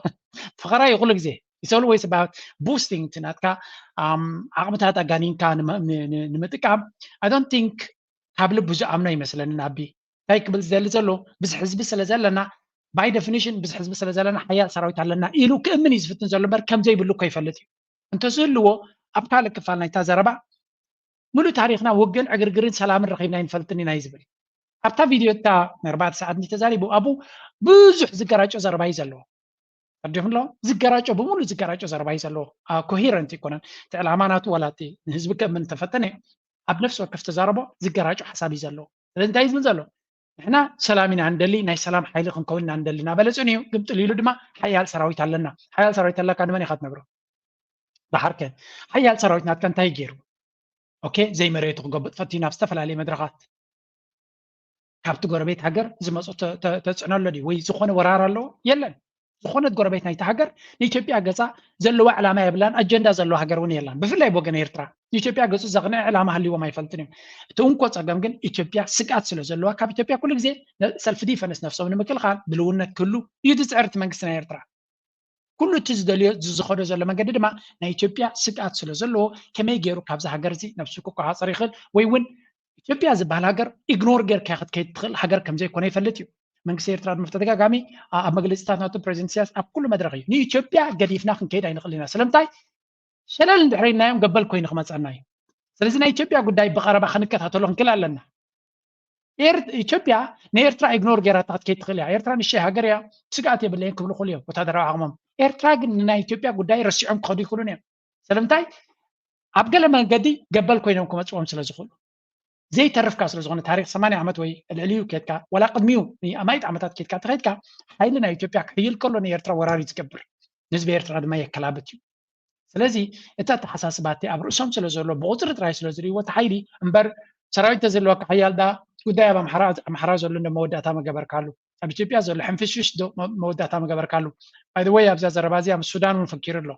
ፈኸራ እዩ ኩሉ ግዜ ይሰሉ ወይ ስባ boosting ናትካ ዓቕምታት ኣጋኒንካ ንምጥቃም I don't think ካብ ልቡ ዝኣምኖ ይመስለኒ ናቢ እንታይ ክብል ዝደሊ ዘሎ ብዝሕ ህዝቢ ስለ ዘለና by definition ብዝሕ ህዝቢ ስለ ዘለና ሓያል ሰራዊት ኣለና ኢሉ ክእምን እዩ ዝፍትን ዘሎ በር ከም ዘይብሉ እኮ ይፈልጥ እዩ እንተዝህልዎ ኣብ ካልእ ክፋል ናይታ ዘረባ ሙሉእ ታሪክና ውግን ዕግርግርን ሰላምን ረኺብና ይንፈልጥን ኢና እዩ ዝብል ኣብታ ቪድዮ እታ ኣርባዕተ ሰዓት እንዲ ተዛሪቡ ኣብኡ ብዙሕ ዝገራጮ ዘረባ እዩ ዘለዎ ተረዲኹም ኣሎ ዝገራጮ ብምሉእ ዝገራጮ ዘረባ እዩ ዘለዎ ኮሄረንት ይኮነን እቲ ዕላማ ናቱ ዋላ እቲ ንህዝቢ ከእምን ተፈተነ ኣብ ነፍሲ ወከፍ ተዛረቦ ዝገራጮ ሓሳብ እዩ ዘለዎ ስለዚ እንታይ ዝብል ዘሎ ንሕና ሰላም ኢና ንደሊ ናይ ሰላም ሓይሊ ክንከውን ኢና ንደሊ እናበለ ፅንዩ ግምጥል ኢሉ ድማ ሓያል ሰራዊት ኣለና ሓያል ሰራዊት ኣለካ ንመን ኢካ ትነግሮ ባሕርከ ሓያል ሰራዊት ናትካ እንታይ ገይሩ ኦኬ ዘይመሬቱ ክገብጥ ፈትዩ ናብ ዝተፈላለየ መድረኻት ካብቲ ጎረቤት ሃገር ዝመፁ ተፅዕኖ ኣሎ ድዩ ወይ ዝኾነ ወራር ኣለዎ የለን ዝኾነት ጎረቤት ናይቲ ሃገር ንኢትዮጵያ ገፃ ዘለዋ ዕላማ የብላን፣ ኣጀንዳ ዘለዋ ሃገር እውን የላን። ብፍላይ ብወገን ኤርትራ ንኢትዮጵያ ገፁ ዘቕንዐ ዕላማ ሃልይዎም ኣይፈልጥን እዮም። እቲ እንኮ ፀገም ግን ኢትዮጵያ ስግኣት ስለ ዘለዋ ካብ ኢትዮጵያ ኩሉ ግዜ ሰልፍ ዲፈንስ ነፍሶም ንምክልኻል ድልውነት ክህሉ እዩ ዝፅዕር እቲ መንግስቲ ናይ ኤርትራ። ኩሉ እቲ ዝደልዮ ዝኸዶ ዘሎ መንገዲ ድማ ናይ ኢትዮጵያ ስግኣት ስለ ዘለዎ ከመይ ገይሩ ካብዚ ሃገር እዚ ነብሱ ክቆፃፀር ይኽእል ወይ እውን ኢትዮጵያ ዝበሃል ሃገር ኢግኖር ጌርካ ክትከይድ ትኽእል ሃገር ከም ዘይኮነ ይፈልጥ እዩ። መንግስቲ ኤርትራ ድማ ተደጋጋሚ ኣብ መግለፂታት ናቱ ፕሬዚደንት ኢሳያስ ኣብ ኩሉ መድረኽ እዩ ንኢትዮጵያ ገዲፍና ክንከይድ ኣይንኽእል ኢና። ስለምንታይ ሸለል እንድሕር ኢልናዮም ገበል ኮይኑ ክመፀና እዩ። ስለዚ ናይ ኢትዮጵያ ጉዳይ ብቐረባ ክንከታተሎ ክንክእል ኣለና። ኢትዮጵያ ንኤርትራ ኢግኖር ጌራታ ክትከይድ ትኽእል እያ። ኤርትራ ንሽይ ሃገር እያ፣ ስግኣት የብለይን ክብሉ ክኽእሉ እዮም ወታደራዊ ዓቕሞም። ኤርትራ ግን ንናይ ኢትዮጵያ ጉዳይ ረሲዖም ክኸዱ ይኽእሉን እዮም። ስለምንታይ ኣብ ገለ መንገዲ ገበል ኮይኖም ክመፅዎም ስለ ዝኽእሉ ዘይተርፍካ ስለ ዝኾነ ታሪክ ሰማንያ ዓመት ወይ ልዕሊኡ ኬድካ ዋላ ቅድሚኡ ንኣማይት ዓመታት ኬድካ ተኸይድካ ሓይሊ ናይ ኢትዮጵያ ክሕይል ከሎ ንኤርትራ ወራሪ ዝገብር ንህዝቢ ኤርትራ ድማ የከላብት እዩ። ስለዚ እቲ ኣተሓሳስባ እቲ ኣብ ርእሶም ስለ ዘሎ ብቁፅሪ ጥራይ ስለ ዝርእይዎ እቲ ሓይሊ እምበር ሰራዊት ተዘለወካ ሓያል ዳ ጉዳይ ኣብ ኣምሓራ ኣምሓራ ዘሎ እንደ መወዳእታ መገበርካሉ ኣብ ኢትዮጵያ ዘሎ ሕንፍሽፍሽ ዶ መወዳእታ መገበርካሉ። ባይ ወይ ኣብዛ ዘረባ እዚኣ ምስ ሱዳን እውን ፈኪሩ ኣሎ።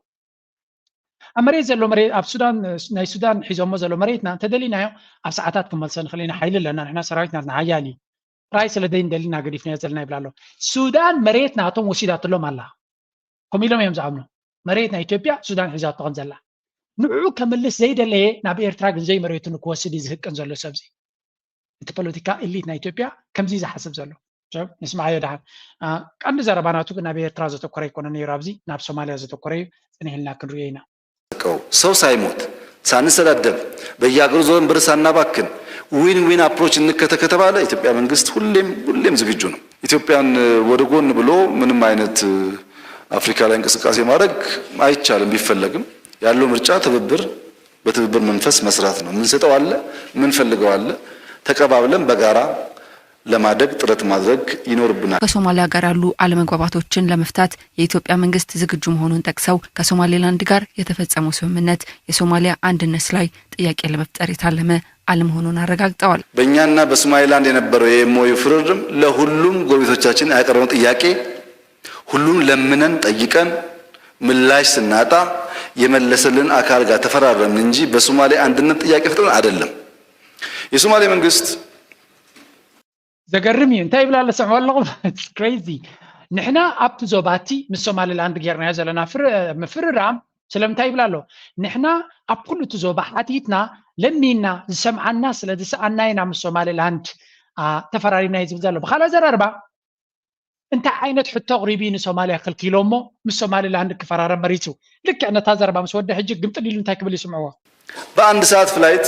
ኣብ መሬት ዘሎ መሬት ኣብ ሱዳን ናይ ሱዳን ሒዞሞ ዘሎ መሬትና እንተደሊናዮ ኣብ ሰዓታት ክንመልሶ ንኽእል ኢና። ሓይሊ ኣለና ንሕና ሰራዊት ናትና ሓያል እዩ። ጥራይ ስለ ዘይንደሊ ኢና ገዲፍናዮ ዘለና ይብል ኣሎ። ሱዳን መሬት ናቶም ወሲዳትሎም ኣላ። ከምኡ ኢሎም እዮም ዝኣምኑ። መሬት ናይ ኢትዮጵያ ሱዳን ሒዛቶ ከም ዘላ ንዕኡ ከምልስ ዘይደለየ ናብ ኤርትራ ግን ዘይመሬቱ ንክወስድ እዩ ዝህቅን ዘሎ ሰብዚ። እቲ ፖለቲካ ኢሊት ናይ ኢትዮጵያ ከምዚ ዝሓስብ ዘሎ ንስማዓዮ ደሓን። ቀንዲ ዘረባናቱ ግን ናብ ኤርትራ ዘተኮረ ኣይኮነ ነይሩ፣ ኣብዚ ናብ ሶማልያ ዘተኮረ እዩ። ጽንሕ ኢልና ክንሪኦ ኢና። ሰው ሳይሞት ሳንሰዳደብ በየሀገሩ ዞረን ብር ሳናባክን win win approach እንከተል ከተባለ የኢትዮጵያ መንግስት ሁሌም ሁሌም ዝግጁ ነው። ኢትዮጵያን ወደ ጎን ብሎ ምንም አይነት አፍሪካ ላይ እንቅስቃሴ ማድረግ አይቻልም። ቢፈለግም ያለው ምርጫ ትብብር በትብብር መንፈስ መስራት ነው። የምንሰጠው አለ፣ የምንፈልገው አለ። ተቀባብለን በጋራ ለማደግ ጥረት ማድረግ ይኖርብናል። ከሶማሊያ ጋር ያሉ አለመግባባቶችን ለመፍታት የኢትዮጵያ መንግስት ዝግጁ መሆኑን ጠቅሰው ከሶማሌላንድ ጋር የተፈጸመው ስምምነት የሶማሊያ አንድነት ላይ ጥያቄ ለመፍጠር የታለመ አለመሆኑን አረጋግጠዋል። በእኛና በሶማሌላንድ የነበረው የ MOU ፍርርም ለሁሉም ጎረቤቶቻችን ያቀረበው ጥያቄ ሁሉም ለምነን ጠይቀን ምላሽ ስናጣ የመለሰልን አካል ጋር ተፈራረምን እንጂ በሶማሌ አንድነት ጥያቄ ፈጥረን አይደለም። የሶማሌ መንግስት ዘገርም እዩ። እንታይ ይብል ኣሎ? ስምዑ ኣለኹም። It's crazy። ንሕና ኣብቲ ዞባ እቲ ምስ ሶማሊላንድ ጌርናዮ ዘለና ፍር- ምፍርራም ስለምንታይ ይብል ኣሎ? ንሕና ኣብ ኩሉ እቲ ዞባ ሓቲትና ለሚና ዝሰምዓና ስለ ዝሰኣና ኢና ምስ ሶማሊላንድ አ፣ ተፈራሪምና እዩ ዝብል ዘሎ። ብኻልእ ኣዘራርባ እንታይ ዓይነት ሕቶ ኣቕሪቡ እዩ ንሶማልያ ከልኪሎ እሞ ምስ ሶማሊላንድ ክፈራረም መሪጹ? ልክዕ ነታ ዘረባ ምስ ወደ ሕጂ ግምጥል ኢሉ እንታይ ክብል ይስምዕዎ? በአንድ ሰዓት ፍላይት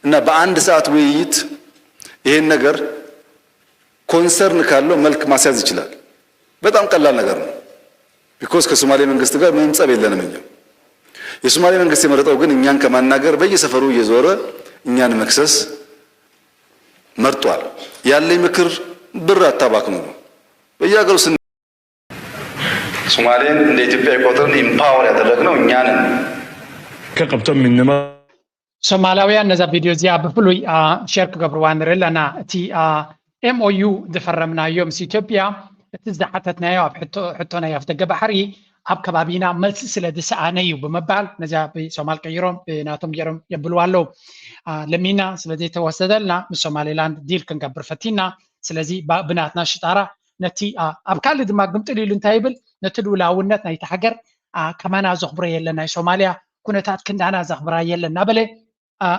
እና በአንድ ሰዓት ውይይት ይሄን ነገር ኮንሰርን ካለው መልክ ማስያዝ ይችላል። በጣም ቀላል ነገር ነው። because ከሶማሌ መንግስት ጋር ምንም ጸብ የለንም እኛ። የሶማሌ መንግስት የመረጠው ግን እኛን ከማናገር በየሰፈሩ እየዞረ እኛን መክሰስ መርጧል። ያለኝ ምክር ብር አታባክኑ ነው። በየሀገሩ ስን ሶማሌን እንደ ኢትዮጵያ ቆጥረን ኢምፓወር ያደረግነው እኛ ነን። Ka qabto midnimo. ሶማላውያን ነዛ ቪድዮ እዚኣ ብፍሉይ ሸር ክገብርዋ ንርኢ ኣለና። እቲ MOU ዝፈረምናዮ ምስ ኢትዮጵያ እቲ ዝሓተትናዮ ኣብ ሕቶ ናይ ኣፍደገ ባሕሪ ኣብ ከባቢና መልሲ ስለ ዝሰኣነ እዩ ብምባል ነዚኣ ብሶማል ቀይሮም ብናቶም ገይሮም የብልዋ ኣለዉ። ለሚና ስለ ዘይተወሰደልና ምስ ሶማሌላንድ ዲል ክንገብር ፈቲና። ስለዚ ብናትና ሽጣራ ነቲ ኣብ ካልእ ድማ ግምጥል ኢሉ እንታይ ይብል ነቲ ልኡላውነት ናይቲ ሃገር ከማና ዘኽብሮ የለን ናይ ሶማልያ ኩነታት ክንዳና ዘኽብራ የለን እናበለ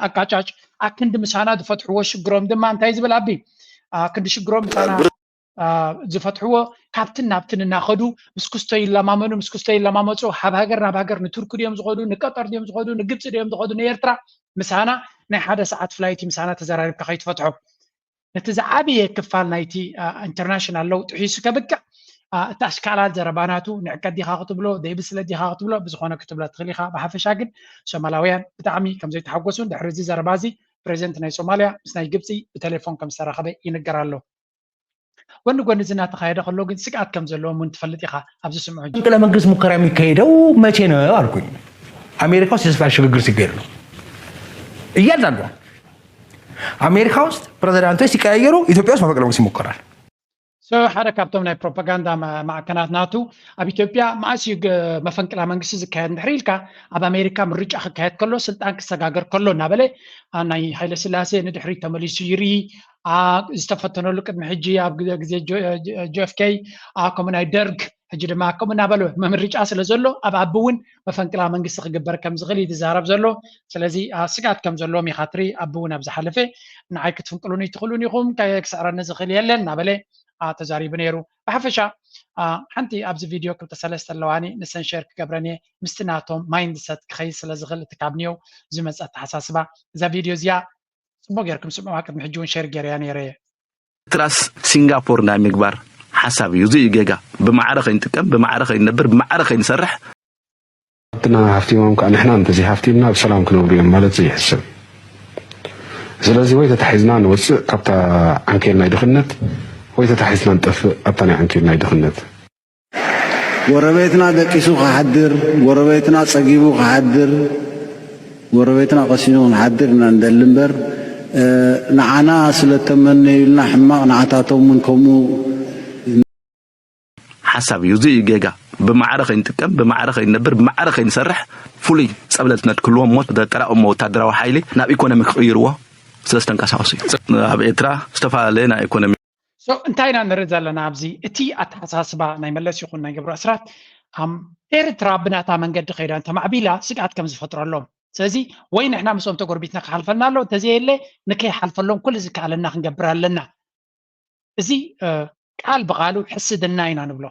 ኣቃጫጭ ኣክንዲ ምሳና ዝፈትሕዎ ሽግሮም ድማ እንታይ ዝብል ኣቢ ኣክንዲ ሽግሮም ምሳና ዝፈትሕዎ ካብትን ናብትን እናኸዱ ምስ ክስቶ ይለማመኑ ምስ ክስቶ ይለማመፁ ካብ ሃገር ናብ ሃገር ንቱርኪ ድዮም ዝኸዱ ንቀጠር ድዮም ዝኸዱ ንግብፂ ድዮም ዝኸዱ ንኤርትራ ምሳና ናይ ሓደ ሰዓት ፍላይቲ ምሳና ተዘራሪብካ ከይትፈትሖ ነቲ ዝዓበየ ክፋል ናይቲ ኢንተርናሽናል ለውጢ ሒሱ ከብቅዕ እቲ ኣሽካላት ዘረባ ናቱ ንዕቀት ዲኻ ክትብሎ ዘይብስለት ዲኻ ክትብሎ ብዝኾነ ክትብሎ ትኽእል ኢኻ። ብሓፈሻ ግን ሶማላውያን ብጣዕሚ ከም ዘይተሓጎሱን ድሕሪ እዚ ዘረባ እዚ ፕሬዚደንት ናይ ሶማልያ ምስ ናይ ግብፂ ብቴሌፎን ከም ዝተራኸበ ይንገር ኣሎ። ጎኒ ጎኒ እዚ እናተኻየደ ከሎ ግን ስግኣት ከም ዘለዎም እውን ትፈልጥ ኢኻ። ኣብዚ ስምዑ እንጂ። መፈንቅለ መንግስት ሙከራ የሚካሄደው መቼ ነው አልኩኝ። አሜሪካ ውስጥ የስልጣን ሽግግር ሲካሄድ ነው። እያንዳንዱ አሜሪካ ውስጥ ፕሬዚዳንቶች ሲቀያየሩ ኢትዮጵያ ውስጥ መፈንቅለ መንግስት ይሞከራል። ሓደ ካብቶም ናይ ፕሮፓጋንዳ ማዕከናት ናቱ ኣብ ኢትዮጵያ መዓስ እዩ መፈንቅላ መንግስቲ ዝካየድ እንድሕር ኢልካ፣ ኣብ ኣሜሪካ ምርጫ ክካየድ ከሎ፣ ስልጣን ክሰጋገር ከሎ እናበለ ናይ ሃይለ ስላሴ ንድሕሪት ተመሊሱ ይርኢ። ዝተፈተነሉ ቅድሚ ሕጂ ኣብ ግዜ ጆኤፍኬ፣ ከምኡ ናይ ደርግ፣ ሕጂ ድማ ከምኡ እናበለ ምርጫ ስለ ዘሎ፣ ኣብ ኣቢ እውን መፈንቅላ መንግስቲ ክግበር ከም ዝኽእል እዩ ዝዛረብ ዘሎ። ስለዚ ስግኣት ከም ዘለዎም ኢኻ ትርኢ። ኣቢ እውን ኣብ ዝሓለፈ ንዓይ ክትፍንቅሉኒ ትኽእሉን ኢኹም፣ ክስዕረኒ ዝኽእል የለን እናበለ ተዛሪቡ ነይሩ። ብሓፈሻ ሓንቲ ኣብዚ ቪድዮ ክልተ ሰለስተ ኣለዋኒ፣ ንሰን ሸር ክገብረን እየ። ምስቲ ናቶም ማይንድሰት ክኸይድ ስለ ዝኽእል፣ እቲ ካብ ኒዮ ዝመፀ ኣተሓሳስባ። እዛ ቪድዮ እዚኣ ፅቡቅ ጌርኩም ስምዑዋ። ቅድሚ ሕጂ እውን ሸር ጌረያ ነይረ እየ። ትራስ ሲንጋፖር ናይ ምግባር ሓሳብ እዩ። እዚ እዩ ጌጋ። ብማዕረ ከይንጥቀም፣ ብማዕረ ከይንነብር፣ ብማዕረ ከይንሰርሕ። ሃብትና ሃፍቲሞም ከዓ ንሕና እንተዘይሃፍቲምና ብሰላም ክነብሩ እዮም ማለት ዘይሕሰብ። ስለዚ ወይ ተታሒዝና ንወፅእ ካብታ ዓንኬል ናይ ድኽነት፣ ወይ ተታሒዝና ንጠፍእ ኣብታ ናይ ዓንኬል ናይ ድኽነት። ጎረቤትና ደቂሱ ክሓድር፣ ጎረቤትና ጸጊቡ ክሓድር፣ ጎረቤትና ቀሲኑ ክንሓድር ኢና ንደሊ እምበር፣ ንዓና ስለ እተመነዩልና ሕማቕ ንዓታቶም እውን ከምኡ። ሓሳብ እዩ። እዚ እዩ ጌጋ። ብማዕረ ከይንጥቀም፣ ብማዕረ ከይንነብር፣ ብማዕረ ከይንሰርሕ ፍሉይ ጸብለልትነት ክህልዎም እሞ ተጠራቕሞ ወታደራዊ ሓይሊ ናብ ኢኮኖሚ ክቕይርዎ ስለ ዝተንቀሳቐሱ እዩ። ኣብ ኤርትራ ዝተፈላለየ ናይ ኢኮኖሚ So እንታይ ኢና ንርኢ ዘለና ኣብዚ? እቲ ኣተሓሳስባ ናይ መለስ ይኹን ናይ ገብሩ ኣስራት ኣም ኤርትራ ብናታ መንገዲ ከይዳ እንተማዕቢላ ስግኣት ከም ዝፈጥረሎም፣ ስለዚ ወይ ንሕና ምስኦም ተጎርቢትና ክሓልፈልና ኣሎ፣ እንተዘየለ ንከይሓልፈሎም ኩሉ ዝከኣለና ክንገብር ኣለና። እዚ ቃል ብቓሉ ሕስድና ኢና ንብሎ።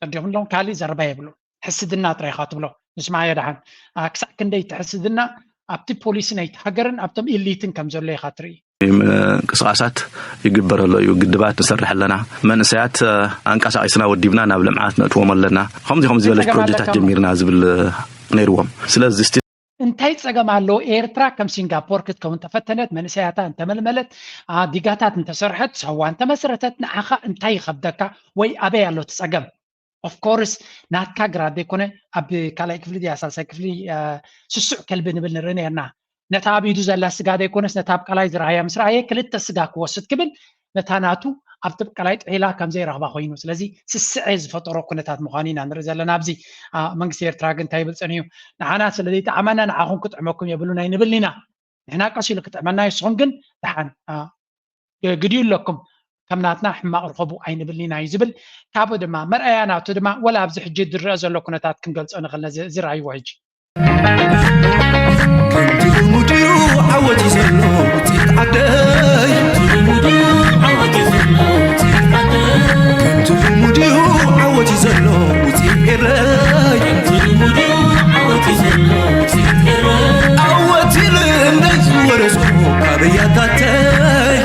ጸዲቕሎም ካሊእ ዘረባ የብሉ። ሕስድና ጥራይ ኢኻ ትብሎ። ንስማዓዮ ደሓን። ክሳዕ ክንደይ እቲ ሕስድና ኣብቲ ፖሊሲ ናይቲ ሃገርን ኣብቶም ኢሊትን ከም ዘሎ ኢኻ ትርኢ። ምንቅስቃሳት ይግበር ኣሎ እዩ። ግድባት ንሰርሕ ኣለና። መንእሰያት ኣንቀሳቂስና ወዲብና ናብ ልምዓት ነእትዎም ኣለና። ከምዚ ከምዚ ዝበለ ፕሮጀክታት ጀሚርና ዝብል ነይርዎም። ስለዚ እንታይ ጸገም ኣለዎ? ኤርትራ ከም ሲንጋፖር ክትከውን ተፈተነት፣ መንእሰያታ እንተመልመለት፣ ዲጋታት እንተሰርሐት፣ ሳዋ እንተመስረተት፣ ንዓኻ እንታይ ይኸብደካ? ወይ ኣበይ ኣሎ እቲ ጸገም? Of course ናትካ ግራት ዘይኮነ ኣብ ካልኣይ ክፍሊ ድያ ሳልሳይ ክፍሊ ስሱዕ ከልቢ ንብል ንርኢ ነርና። ነታ ኣብ ኢዱ ዘላ ስጋ ዘይኮነስ ነታ ኣብ ቀላይ ዝረኣያ ምስ ረኣየ ክልተ ስጋ ክወስድ ክብል ነታ ናቱ ኣብቲ ቀላይ ጥሒላ ከም ዘይረኽባ ኮይኑ። ስለዚ ስስዐ ዝፈጠሮ ኩነታት ምዃኑ ኢና ንርኢ ዘለና። ኣብዚ መንግስቲ ኤርትራ ግን እንታይ ይብል ጸኒሑ? ንዓና ስለ ዘይጠዓመና ንዓኹም ክጥዕመኩም የብሉን ኣይንብልን ኢና። ንሕና ቀስ ኢሉ ክጥዕመና እዩ። ንስኹም ግን ደሓን ግድዩ ኣለኩም፣ ከም ናትና ሕማቕ ርኸቡ ኣይንብልን ኢና እዩ ዝብል። ካብኡ ድማ መርኣያ ናቱ ድማ ወላ ኣብዚ ሕጂ ዝረአ ዘሎ ኩነታት ክንገልጾ ንኽእል ነዚ ዝረኣይዎ ሕጂ። ከምቲ ልሙድ እዩ ዓወት እዩ ዘሎ ውፅኢት ዓደይ። ከምቲ ልሙድ እዩ ዓወት እዩ ዘሎ ውፅኢት ኤረይ። ዓወት ይብል እንደይ ዝወረሶ ካብ ኣያታተይ።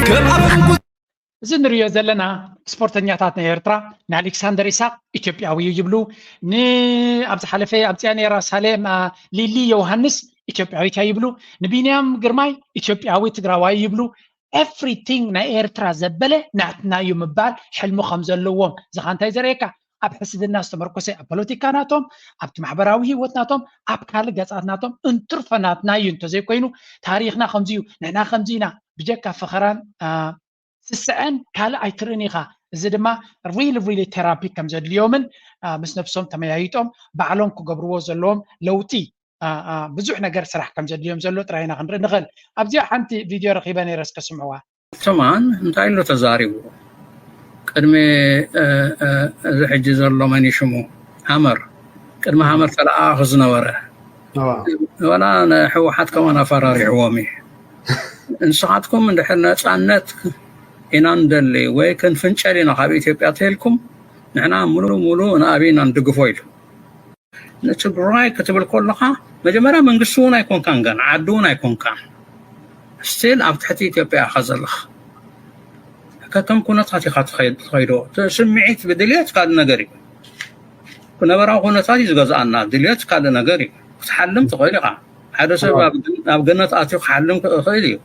ከም ኣፍንኩ እዚ ንሪኦ ዘለና ስፖርተኛታት ናይ ኤርትራ ንኣሌክሳንደር ኢሳቅ ኢትዮጵያዊ እዩ ይብሉ። ንኣብዚ ሓለፈ ኣብዚኣ ነይራ ሳሌም ሊሊ ዮውሃንስ ኢትዮጵያዊት እያ ይብሉ። ንቢንያም ግርማይ ኢትዮጵያዊ ትግራዋይ ይብሉ። Everything ናይ ኤርትራ ዘበለ ናትና እዩ ምባል ሕልሚ ከም ዘለዎም። እዚ ኸኣ እንታይ ዘርእየካ? ኣብ ሕስድና ዝተመርኮሰ ኣብ ፖለቲካ ናቶም፣ ኣብቲ ማሕበራዊ ህይወት ናቶም፣ ኣብ ካልእ ገጻት ናቶም እንትርፎ ናትና እዩ እንተዘይኮይኑ ታሪኽና ከምዚ እዩ፣ ንሕና ከምዚ ኢና ብጀካ ፈኸራን ስስዐን ካልእ ኣይትርእን ኢኻ። እዚ ድማ really really therapy ከም ዘድልዮምን ምስ ነብሶም ተመያይጦም ባዕሎም ክገብርዎ ዘለዎም ለውጢ ብዙሕ ነገር ስራሕ ከም ዘድልዮም ዘሎ ጥራይ ኢና ክንርኢ ንኽእል። ኣብዚኣ ሓንቲ ቪድዮ ረኺበ ነይረ፣ እስከ ስምዕዋ። ኦቶማን እንታይ ኢሉ ተዛሪቡ? ቅድሚ እዚ ሕጂ ዘሎ መን እዩ ሽሙ? ሃመር። ቅድሚ ሃመር ተለኣኣኺ ዝነበረ። ዋላ ንህወሓት ከማን ኣፈራሪዕዎም እዩ። ንስኻትኩም እንድሕር ነፃነት ኢና ንደሊ ወይ ክንፍንጨል ኢና ካብ ኢትዮጵያ ተልኩም ንሕና ሙሉ ሙሉ ንኣብይ ኢና ንድግፎ ኢሉ። ንትግራይ ክትብል ከለኻ መጀመርያ መንግስቲ እውን ኣይኮንካን፣ ገና ዓዲ እውን ኣይኮንካን። ስቲል ኣብ ትሕቲ ኢትዮጵያ ኢኻ ዘለኻ። ከከም ኩነታት ኢኻ ትኸይድ ትኸይዶ። እቲ ስምዒት ብድልየት ካልእ ነገር እዩ። ነባራዊ ኩነታት እዩ ዝገዝኣና። ድልየት ካልእ ነገር እዩ። ክትሓልም ትኽእል ኢኻ። ሓደ ሰብ ኣብ ኣብ ገነት ኣትዩ ክሓልም ይኽእል እዩ።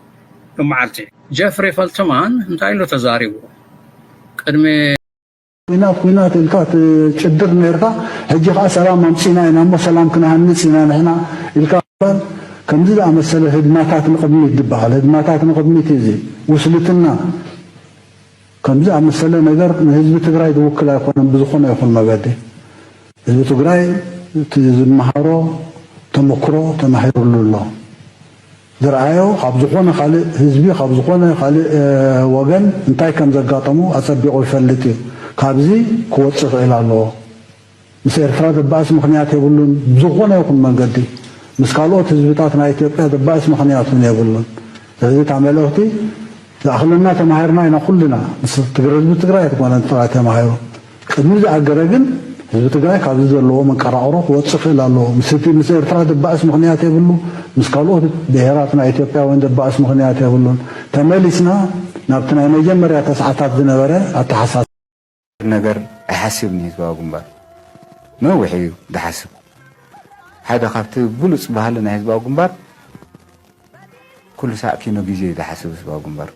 ብመዓልቲ ጀፍሪ ፈልትማን እንታይ ኢሉ ተዛሪቡ? ቅድሚ ኲናት ኲናት ኢልካ ትጭድር ነርካ፣ ሕጂ ከኣ ሰላም ኣምጺና ኢና እሞ ሰላም ክንሃንጽ ኢና ንሕና ኢልካ እምበር ከምዚ ዝኣመሰለ ህድማታት ንቕድሚት ዝበሃል፣ ህድማታት ንቕድሚት እዚ ውስልትና፣ ከምዚ ዝኣመሰለ ነገር ንህዝቢ ትግራይ ዝውክል ኣይኮነን ብዝኾነ ይኹን መገዲ። ህዝቢ ትግራይ እቲ ዝመሃሮ ተመክሮ ተማሂሩሉ ኣሎ። ዝረኣዮ ካብ ዝኾነ ካልእ ህዝቢ፣ ካብ ዝኾነ ካልእ፣ እ፣ ወገን እንታይ ከም ዘጋጠሞ ኣጸቢቑ ይፈልጥ እዩ። ካብዚ ክወጽእ ይኽእል ኣለዎ። ምስ ኤርትራ ዘባእስ ምኽንያት የብሉን። ብዝኾነ ይኹን መንገዲ ምስ ካልኦት ህዝብታት ናይ ኢትዮጵያ ዘባእስ ምኽንያት እውን የብሉን። ስለዚ እታ መልእኽቲ ዝኣኽለና ተማሂርና ኢና ኩልና። ምስ ትግረ-፣ ህዝቢ ትግራይ ኣይኮነን ጥራይ ተማሂሩ። ቅድሚ ዝኣገረ ግን ህዝቢ ትግራይ ካብዚ ዘለዎ መንቀራቕሮ ክወፅእ ክእል ኣለዎ። ምስ እቲ፣ ምስ ኤርትራ ዘባእስ ምኽንያት የብሉ፣ ምስ ካልኦት ብሄራት ናይ ኢትዮጵያ እውን ዘባእስ ምኽንያት የብሉን። ተመሊስና ናብቲ ናይ መጀመርያ ተስዓታት ዝነበረ ኣተሓሳስባ። ነገር ኣይሓስብን እዩ ህዝባዊ ግንባር። ነዊሕ እዩ ዝሓስብ። ሓደ ካብቲ ብሉፅ ባህሊ ናይ ህዝባዊ ግንባር ኩሉ ሳዕ ኪኖ ግዜ እዩ ዝሓስብ ህዝባዊ ግንባር።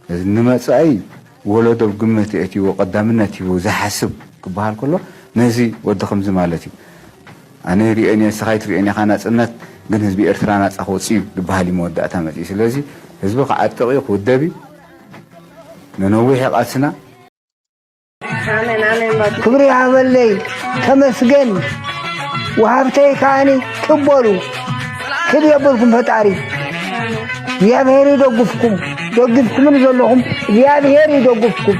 እዚ ንመፃኢ ወለዶ ግምት የእትይዎ፣ ቀዳምነት ሂቡ ዝሓስብ ክበሃል ከሎ ነዚ ወዲ ከምዚ ማለት እዩ። ኣነ ይሪኦን እየ፣ ንስኻ ኣይትሪኦን ኢኻ ናፅነት፣ ግን ህዝቢ ኤርትራ ናፃ ክወፅእ እዩ ዝበሃል እዩ መወዳእታ መፂኡ። ስለዚ ህዝቢ ክዓጥቕ እዩ፣ ክውደብ እዩ። ንነዊሕ እዩ ቃልስና። ክብሪ ይሃበለይ ተመስገን ወሃብተይ ከዓኒ ቅበሉ ክብ የብልኩም ፈጣሪ እግዚኣብሔር ይደግፍኩም። ደጊፍኩምኒ ዘለኹም እግዚኣብሔር ይደግፍኩም።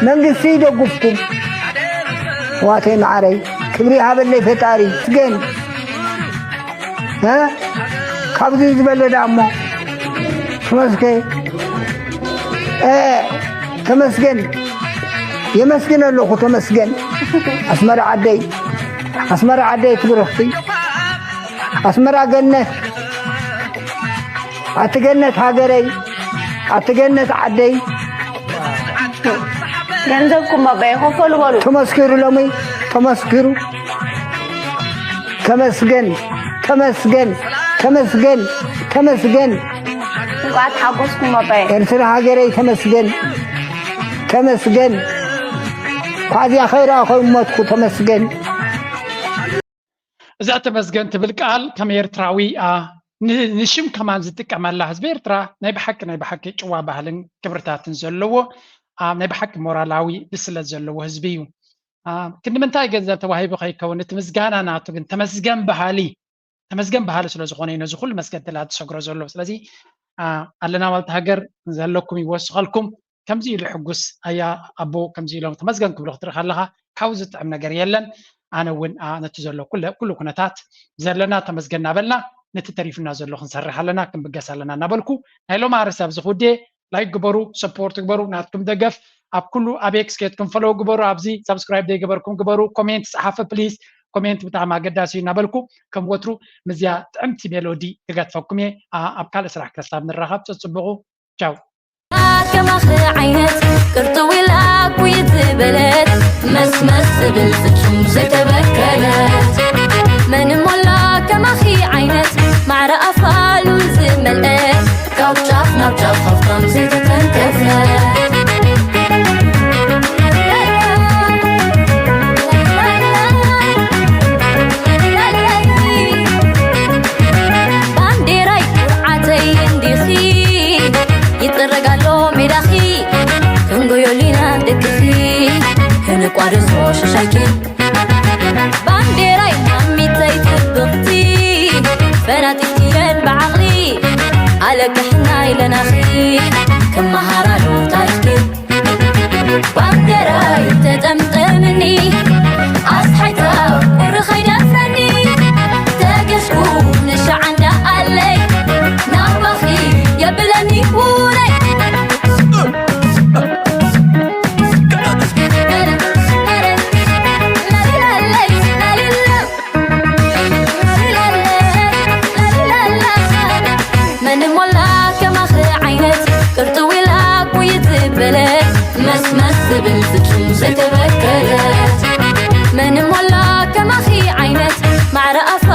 መንግስቲ ይደግፍኩም። ዋተይ መዓረይ ክብሪ ይሃበለይ ፈጣሪ። ተመስገን እ ካብዚ ዝበለ ደኣ እሞ ተመስገን እ ተመስገን የመስግን ኣለኹ። ተመስገን ኣስመራ ዓደይ ኣስመራ ዓደይ ትብርኽቲ ኣስመራ ገነት ኣቲ ገነት ሃገረይ ኣቲ ገነት ዓደይ ገንዘብኩም ኣባይ ከፈሉ በሉ። ተመስኪሩ ሎሚ ተመስኪሩ ተመስገን ተመስገን ተመስገን ተመስገን እንኳዕ ተሓጎስኩም ኣባይ። ኤርትራ ሃገረይ ተመስገን ተመስገን ኳዚያ ከይረኣኹ ይሞትኩ ተመስገን። እዛ ተመስገን ትብል ቃል ከም ኤርትራዊ ንሽም ከማን ዝጥቀመላ ህዝቢ ኤርትራ ናይ ብሓቂ ናይ ብሓቂ ጭዋ ባህልን ክብርታትን ዘለዎ ናይ ብሓቂ ሞራላዊ ብስለት ዘለዎ ህዝቢ እዩ። ክንዲ ምንታይ ገንዘብ ተዋሂቡ ከይከውን እቲ ምስጋና ናቱ ግን ተመስገን በሃሊ ተመስገን በሃሊ ስለዝኾነ እዩ ነዚ ኩሉ መስገድላት ዝሰግሮ ዘሎ። ስለዚ ኣለና ማለት ሃገር ዘለኩም ይወስኸልኩም። ከምዚ ኢሉ ሕጉስ ኣያ ኣቦ ከምዚ ኢሎም ተመስገን ክብሉ ክትርኢ ከለኻ ካብኡ ዝጥዕም ነገር የለን። ኣነ እውን ነቲ ዘሎ ኩሉ ኩነታት ዘለና ተመስገን እናበልና ነቲ ተሪፉና ዘሎ ክንሰርሕ ኣለና ክንብገስ ኣለና እናበልኩ ናይ ሎሚ ኣርእስቲ ኣብዚ ክውድየ። ላይክ ግበሩ፣ ሰፖርት ግበሩ፣ ናትኩም ደገፍ ኣብ ኩሉ ኣብ ኤክስ ከድኩም ፈሎው ግበሩ፣ ኣብዚ ሳብስክራይብ ዘይገበርኩም ግበሩ፣ ኮሜንት ፀሓፉ ፕሊስ፣ ኮሜንት ብጣዕሚ ኣገዳሲ እዩ እናበልኩ ከም ወትሩ ምስዚኣ ጥዕምቲ ሜሎዲ ክገድፈኩም እየ። ኣብ ካልእ ስራሕ ክሳብ ንራኸብ ፀፅብቑ። ቻው። ከማኺ ዓይነት ቅርጥው ኢላ ኩይት ዝበለት መስመስ ትብል ፍጹም ዘይተበከለት መን እሞላ ከማኺ ዓይነት ማዕረ ኣፋ ሉል ዝመልአ ካብ ጫፍ ናብ ጫፍ ሃፍታም ዘይተተንከፈ ባንዴራይ ኩርዓተይ እንዲኺ ይጥረግ ኣሎ ሜዳኺ ክንጎዮሊና ደቅኺ ክንቋደሶ ሽሻይኪ ባንዴራይ ማሚተይ ጽብቕቲ ፈናጢትየን ብዓቕሊ ኣለቅሕና ኢለናኺ ክመሃራሉ ታሪኽኪ ባንዴራይ ተጠምጠምኒ ኣስሓይታ ቁሪ ኸይደፍረኒ ተገሽኩ ንሻዓንዳ ኣለይ ናባኺ የብለኒ ውለይ መን ሞላ ከማኺ ዓይነት ቅርጥው ኢላ ኩይት ዝበለት መስመስ ዝብል ፍጹም ዘይተበከለት መን ሞላ ከማኺ ዓይነት ማዕረ ኣፋ